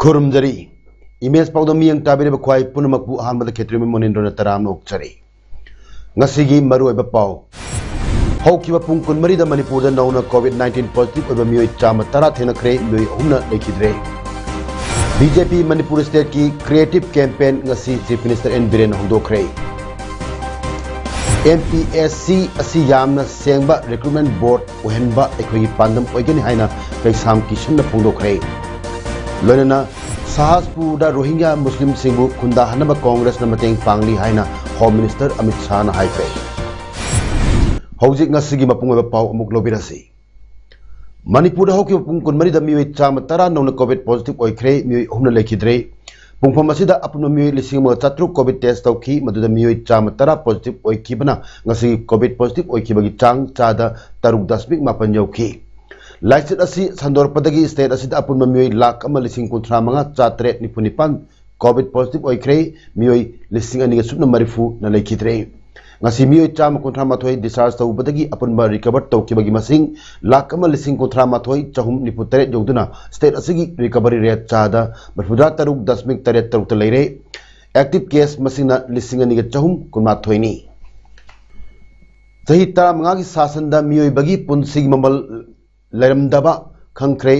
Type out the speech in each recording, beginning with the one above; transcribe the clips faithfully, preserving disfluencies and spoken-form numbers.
ꯈꯨꯔꯨꯝꯖꯔꯤ꯫ Image ꯄꯥꯎꯗꯝ ꯃꯤꯠꯌꯦꯡ ꯇꯥꯕꯤꯔꯤꯕ ꯈ꯭ꯋꯥꯏ ꯄꯨꯝꯅꯃꯛꯄꯨ ꯑꯍꯥꯟꯕꯗ ꯈꯦꯇ꯭ꯔꯤꯃꯌꯨꯝ ꯃꯣꯅꯤꯟꯗ꯭ꯔꯣꯅ ꯇꯔꯥꯝꯅ ꯑꯣꯛꯆꯔꯤ꯫ ꯉꯁꯤꯒꯤ ꯃꯔꯨꯑꯣꯏꯕ ꯄꯥꯎ꯫ ꯍꯧꯈꯤꯕ ꯄꯨꯡ ꯀꯨꯟꯃꯔꯤꯗ ꯃꯅꯤꯄꯨꯔꯗ ꯅꯧꯅ COVID nineteen positive ꯑꯣꯏꯕ ꯃꯤꯑꯣꯏ ꯆꯥꯝꯃ ꯇꯔꯥ ꯊꯦꯡꯅꯈ꯭ꯔꯦ, ꯃꯤꯑꯣꯏ ꯑꯍꯨꯝꯅ ꯂꯩꯈꯤꯗ꯭ꯔꯦ꯫ BJP ꯃꯅꯤꯄꯨꯔ stateꯀꯤ creative campaign ꯉꯁꯤ Chief Minister N ꯕꯤꯔꯦꯟꯅ ꯍꯧꯗꯣꯛꯈ꯭ꯔꯦ꯫ MPSC ꯑꯁꯤ ꯌꯥꯝꯅ ꯁꯦꯡꯕ recruitment board ꯑꯣꯏꯍꯟꯕ ꯑꯩꯈꯣꯏꯒꯤ ꯄꯥꯟꯗꯝ ꯑꯣꯏꯒꯅꯤ ꯍꯥꯏꯅ ꯀꯩꯁꯥꯝ ꯀꯤꯁꯟꯅ ꯐꯣꯡꯗꯣꯛꯈ꯭ꯔꯦ꯫ ꯂꯣꯏꯅꯅ ꯁꯍꯥꯖꯄꯨꯔꯗ ꯔꯣꯍꯤꯡꯒ꯭ꯌꯥ ꯃꯨꯁꯂꯤꯝꯁꯤꯡꯕꯨ ꯈꯨꯟꯗꯥꯍꯟꯅꯕ ꯀꯣꯡꯒ꯭ꯔꯦꯁꯅ ꯃꯇꯦꯡ ꯄꯥꯡꯂꯤ ꯍꯥꯏꯅ Home Minister ꯑꯃꯤꯠ ꯁꯥꯍꯅ ꯍꯥꯏꯈ꯭ꯔꯦ꯫ ꯍꯧꯖꯤꯛ ꯉꯁꯤꯒꯤ ꯃꯄꯨꯡ ꯑꯣꯏꯕ ꯄꯥꯎ ꯑꯃꯨꯛ ꯂꯧꯕꯤꯔꯁꯤ꯫ ꯃꯅꯤꯄꯨꯔꯗ ꯍꯧꯈꯤꯕ ꯄꯨꯡ ꯀꯨꯟꯃꯔꯤꯗ ꯃꯤꯑꯣꯏ ꯆꯥꯝꯃ ꯇꯔꯥ ꯅꯧꯅ COVID positive ꯑꯣꯏꯈ꯭ꯔꯦ, ꯃꯤꯑꯣꯏ ꯑꯍꯨꯝꯅ ꯂꯩꯈꯤꯗ꯭ꯔꯦ꯫ ꯄꯨꯡꯐꯝ ꯑꯁꯤꯗ ꯑꯄꯨꯟꯕ ꯃꯤꯑꯣꯏ ꯂꯤꯁꯤꯡ ꯑꯃꯒ ꯆꯥꯇ꯭ꯔꯨꯛ COVID test ꯇꯧꯈꯤ, ꯃꯗꯨꯗ ꯃꯤꯑꯣꯏ ꯆꯥꯝꯃ ꯇꯔꯥ positive ꯑꯣꯏꯈꯤꯕꯅ ꯉꯁꯤꯒꯤ COVID positive ꯑꯣꯏꯈꯤꯕꯒꯤ ꯆꯥꯡ ꯆꯥꯗ ꯇꯔꯨꯛ ꯗꯁꯃꯤꯛ ꯃꯥꯄꯟ ꯌꯧꯈꯤ꯫ ꯂꯥꯏꯆꯠ ꯑꯁꯤ ꯁꯟꯗꯣꯔꯛꯄꯗꯒꯤ state ꯑꯁꯤꯗ ꯑꯄꯨꯟꯕ ꯃꯤꯑꯣꯏ ꯂꯥꯈ ꯑꯃ ꯂꯤꯁꯤꯡ ꯀꯨꯟꯊ꯭ꯔꯥ ꯃꯉꯥ ꯆꯥꯇ꯭ꯔꯦꯠ ꯅꯤꯐꯨ ꯅꯤꯄꯥꯟ COVID positive ꯑꯣꯏꯈ꯭ꯔꯦ, ꯃꯤꯑꯣꯏ ꯂꯤꯁꯤꯡ ꯑꯅꯤꯒ ꯁꯨꯞꯅ ꯃꯔꯤꯐꯨꯅ ꯂꯩꯈꯤꯗ꯭ꯔꯦ꯫ ꯉꯁꯤ ꯃꯤꯑꯣꯏ ꯆꯥꯝꯃ ꯀꯨꯟꯊ꯭ꯔꯥ ꯃꯥꯊꯣꯏ discharge ꯇꯧꯕꯗꯒꯤ ꯑꯄꯨꯟꯕ recover ꯇꯧꯈꯤꯕꯒꯤ ꯃꯁꯤꯡ ꯂꯥꯈ ꯑꯃ ꯂꯤꯁꯤꯡ ꯀꯨꯟꯊ꯭ꯔꯥ ꯃꯥꯊꯣꯏ ꯆꯍꯨꯝ ꯅꯤꯐꯨ ꯇꯔꯦꯠ ꯌꯧꯗꯨꯅ state ꯑꯁꯤꯒꯤ recovery rate ꯆꯥꯗ ꯃꯔꯤꯐꯨꯇꯔꯥ ꯇꯔꯨꯛ ꯗꯁꯃꯤꯛ ꯇꯔꯦꯠ ꯇꯔꯨꯛꯇ ꯂꯩꯔꯦ꯫ Active case ꯃꯁꯤꯡꯅ ꯂꯤꯁꯤꯡ ꯑꯅꯤꯒ ꯆꯍꯨꯝ ꯀꯨꯟꯃꯥꯊꯣꯏꯅꯤ꯫ ꯆꯍꯤ ꯇꯔꯥꯃꯉꯥꯒꯤ ꯁꯥꯁꯟꯗ ꯃꯤꯑꯣꯏꯕꯒꯤ ꯄꯨꯟꯁꯤꯒꯤ ꯃꯃꯜ ꯂꯩꯔꯝꯗꯕ ꯈꯪꯈ꯭ꯔꯦ꯫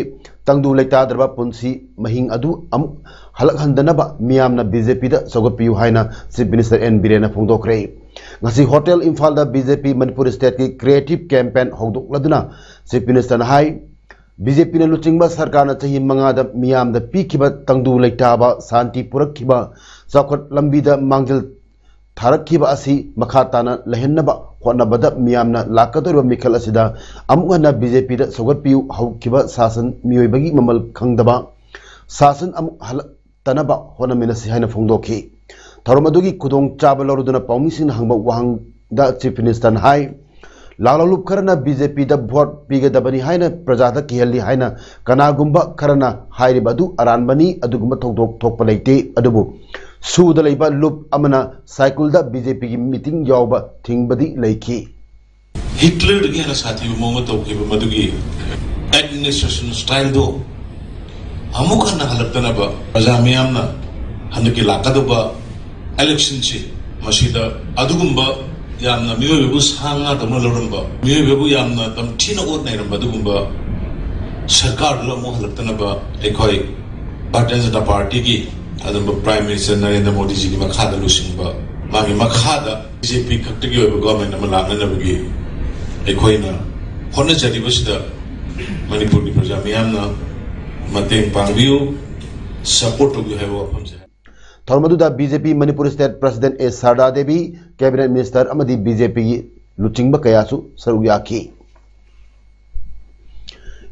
ꯇꯪꯗꯨ ꯂꯩꯇꯥꯗ꯭ꯔꯕ ꯄꯨꯟꯁꯤ ꯃꯍꯤꯡ ꯑꯗꯨ ꯑꯃꯨꯛ ꯍꯜꯂꯛꯍꯟꯗꯅꯕ ꯃꯤꯌꯥꯝꯅ BJPꯗ ꯁꯧꯒꯠꯄꯤꯌꯨ ꯍꯥꯏꯅ Chief Minister N ꯕꯤꯔꯦꯟꯅ ꯐꯣꯡꯗꯣꯛꯈ꯭ꯔꯦ꯫ ꯉꯁꯤ Hotel ꯏꯝꯐꯥꯜꯗ BJP Manipur stateꯀꯤ creative campaign ꯍꯧꯗꯣꯛꯂꯗꯨꯅ Chief Ministerꯅ ꯍꯥꯏ, BJPꯅ ꯂꯨꯆꯤꯡꯕ ꯁꯔꯀꯥꯔꯅ ꯆꯍꯤ ꯃꯉꯥꯗ ꯃꯤꯌꯥꯝꯗ ꯄꯤꯈꯤꯕ ꯇꯪꯗꯨ ꯂꯩꯇꯥꯕ, ꯁꯥꯟꯇꯤ ꯄꯨꯔꯛꯈꯤꯕ, ꯆꯥꯎꯈꯠ ꯂꯝꯕꯤꯗ ꯃꯥꯡꯖꯤꯜ ꯊꯥꯔꯛꯈꯤꯕ ꯑꯁꯤ ꯃꯈꯥ ꯇꯥꯅ ꯂꯩꯍꯟꯅꯕ ꯍꯣꯠꯅꯕꯗ ꯃꯤꯌꯥꯝꯅ ꯂꯥꯛꯀꯗꯧꯔꯤꯕ ꯃꯤꯈꯜ ꯑꯁꯤꯗ ꯑꯃꯨꯛ ꯍꯟꯅ BJPꯗ ꯁꯧꯒꯠꯄꯤꯌꯨ꯫ ꯍꯧꯈꯤꯕ ꯁꯥꯁꯟ ꯃꯤꯑꯣꯏꯕꯒꯤ ꯃꯃꯜ ꯈꯪꯗꯕ, ꯁꯥꯁꯟ ꯑꯃꯨꯛ ꯍꯜꯂꯛꯇꯅꯕ ꯍꯣꯠꯅꯃꯤꯟꯅꯁꯤ ꯍꯥꯏꯅ ꯐꯣꯡꯗꯣꯛꯈꯤ꯫ ꯊꯧꯔꯝ ꯑꯗꯨꯒꯤ ꯈꯨꯗꯣꯡꯆꯥꯕ ꯂꯧꯔꯗꯨꯅ ꯄꯥꯎꯃꯤꯁꯤꯡꯅ ꯍꯪꯕ ꯋꯥꯍꯪꯗ Chief Minister ꯅ ꯍꯥꯏ, ꯂꯥꯂꯣꯡ ꯂꯨꯞ ꯈꯔꯅ BJP ꯗ vote ꯄꯤꯒꯗꯕꯅꯤ ꯍꯥꯏꯅ ꯄ꯭ꯔꯖꯥꯗ ꯀꯤꯍꯜꯂꯤ ꯍꯥꯏꯅ ꯀꯅꯥꯒꯨꯝꯕ ꯈꯔꯅ ꯍꯥꯏꯔꯤꯕ ꯑꯗꯨ ꯑꯔꯥꯟꯕꯅꯤ꯫ ꯑꯗꯨꯒꯨꯝꯕ ꯊꯧꯗꯣꯛ ꯊꯣꯛꯄ ꯂꯩꯇꯦ꯫ ꯑꯗꯨꯕꯨ ꯁꯨꯗ ꯂꯩꯕ ꯂꯨꯞ ꯑꯃꯅ ꯁꯥꯏꯀꯨꯜꯗ BJP ꯒꯤ meeting ꯌꯥꯎꯕ ꯊꯤꯡꯕꯗꯤ ꯂꯩꯈꯤ꯫ ꯍꯤꯠꯂꯔꯗꯒꯤ ꯍꯦꯟꯅ ꯁꯥꯊꯤꯕ ꯃꯑꯣꯡꯗ ꯇꯧꯈꯤꯕ ꯃꯗꯨꯒꯤ administration style ꯗꯣ ꯑꯃꯨꯛ ꯍꯟꯅ ꯍꯜꯂꯛꯇꯅꯕ ꯄ꯭ꯔꯖꯥ ꯃꯤꯌꯥꯝꯅ ꯍꯟꯗꯛꯀꯤ ꯂꯥꯛꯀꯗꯧꯕ election ꯁꯤ ꯃꯁꯤꯗ ꯑꯗꯨꯒꯨꯝꯕ ꯌꯥꯝꯅ ꯃꯤꯑꯣꯏꯕꯕꯨ ꯁꯥ ꯉꯥ ꯇꯧꯅ ꯂꯧꯔꯝꯕ, ꯃꯤꯑꯣꯏꯕꯕꯨ ꯌꯥꯝꯅ ꯇꯝꯊꯤꯅ ꯑꯣꯠ ꯅꯩꯔꯝꯕ ꯑꯗꯨꯒꯨꯝꯕ ꯁꯔꯀꯥꯔꯗꯨꯗ ꯑꯃꯨꯛ ꯍꯜꯂꯛꯇꯅꯕ ꯑꯩꯈꯣꯏ ꯚꯥꯔꯇꯤꯌ ꯖꯅꯇꯥ ꯄꯥꯔꯇꯤꯒꯤ ꯑꯗꯨꯝꯕ Prime Minister ꯅꯔꯦꯟꯗ꯭ꯔ ꯃꯣꯗꯤꯖꯤꯒꯤ ꯃꯈꯥꯗ ꯂꯨꯆꯤꯡꯕ ꯃꯥꯒꯤ ꯃꯈꯥꯗ BJP ꯈꯛꯇꯒꯤ ꯑꯣꯏꯕ government ꯑꯃ ꯂꯥꯛꯅꯅꯕꯒꯤ ꯑꯩꯈꯣꯏꯅ ꯍꯣꯠꯅꯖꯔꯤꯕꯁꯤꯗ ꯃꯅꯤꯄꯨꯔꯒꯤ ꯄ꯭ꯔꯖꯥ ꯃꯤꯌꯥꯝꯅ ꯃꯇꯦꯡ ꯄꯥꯡꯕꯤꯌꯨ, support ꯇꯧꯕꯤꯌꯨ ꯍꯥꯏꯕ ꯋꯥꯐꯝꯁꯦ꯫ ꯊꯧꯔꯝ ꯑꯗꯨꯗ BJP ꯃꯅꯤꯄꯨꯔ State President ꯑꯦ ꯁꯥꯔꯗꯥ ꯗꯦꯕꯤ, Cabinet Minister ꯑꯃꯗꯤ BJP ꯒꯤ ꯂꯨꯆꯤꯡꯕ ꯀꯌꯥꯁꯨ ꯁꯔꯨꯛ ꯌꯥꯈꯤ꯫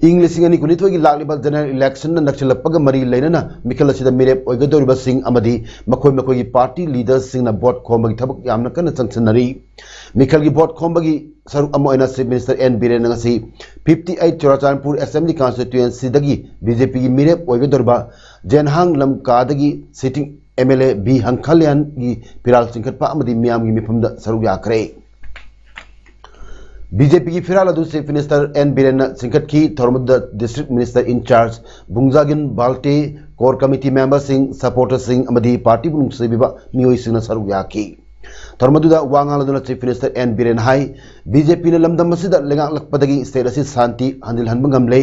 ꯏꯪ ꯂꯤꯁꯤꯡ ꯑꯅꯤ ꯀꯨꯟꯅꯤꯊꯣꯏꯒꯤ ꯂꯥꯛꯂꯤꯕ general election ꯅ ꯅꯛꯁꯤꯜꯂꯛꯄꯒ ꯃꯔꯤ ꯂꯩꯅꯅ ꯃꯤꯈꯜ ꯑꯁꯤꯗ ꯃꯤꯔꯦꯞ ꯑꯣꯏꯒꯗꯧꯔꯤꯕꯁꯤꯡ ꯑꯃꯗꯤ ꯃꯈꯣꯏ ꯃꯈꯣꯏꯒꯤ party leader ꯁꯤꯡꯅ vote ꯈꯣꯝꯕꯒꯤ ꯊꯕꯛ ꯌꯥꯝꯅ ꯀꯟꯅ ꯆꯪꯁꯤꯟꯅꯔꯤ꯫ ꯃꯤꯈꯜꯒꯤ vote ꯈꯣꯝꯕꯒꯤ ꯁꯔꯨꯛ ꯑꯃ ꯑꯣꯏꯅ Chief Minister ꯑꯦꯟ ꯕꯤꯔꯦꯟꯅ ꯉꯁꯤ fifty eight Churachandpur Assembly Constituency ꯗꯒꯤ BJP ꯒꯤ ꯃꯤꯔꯦꯞ ꯑꯣꯏꯒꯗꯧꯔꯤꯕ ꯖꯦꯟꯍꯥꯡ ꯂꯝꯀꯥꯗꯒꯤ sitting MLA ꯕꯤ ꯍꯪꯈꯥꯂꯤꯌꯥꯟꯒꯤ ꯐꯤꯔꯥꯜ ꯆꯤꯡꯈꯠꯄ ꯑꯃꯗꯤ ꯃꯤꯌꯥꯝꯒꯤ ꯃꯤꯐꯝꯗ ꯁꯔꯨꯛ ꯌꯥꯈ꯭ꯔꯦ꯫ BJP ꯒꯤ ꯐꯤꯔꯥꯜ ꯑꯗꯨ Chief Minister ꯑꯦꯟ ꯕꯤꯔꯦꯟꯅ ꯆꯤꯡꯈꯠꯈꯤ꯫ ꯊꯧꯔꯝ ꯑꯗꯨꯗ District Minister in charge Vungzagin Valte, core committee member ꯁꯤꯡ, supporter ꯁꯤꯡ ꯑꯃꯗꯤ party ꯕꯨ ꯅꯨꯡꯁꯤꯕꯤꯕ ꯃꯤꯑꯣꯏꯁꯤꯡꯅ ꯁꯔꯨꯛ ꯌꯥꯈꯤ꯫ ꯊꯧꯔꯝ ꯑꯗꯨꯗ ꯋꯥ ꯉꯥꯡꯂꯗꯨꯅ Chief Minister ꯑꯦꯟ ꯕꯤꯔꯦꯟ ꯍꯥꯏ, BJP ꯅ ꯂꯝꯗꯝ ꯑꯁꯤꯗ ꯂꯩꯉꯥꯛꯂꯛꯄꯗꯒꯤ state ꯑꯁꯤ ꯁꯥꯟꯇꯤ ꯍꯟꯖꯤꯜꯍꯟꯕ ꯉꯝꯂꯦ꯫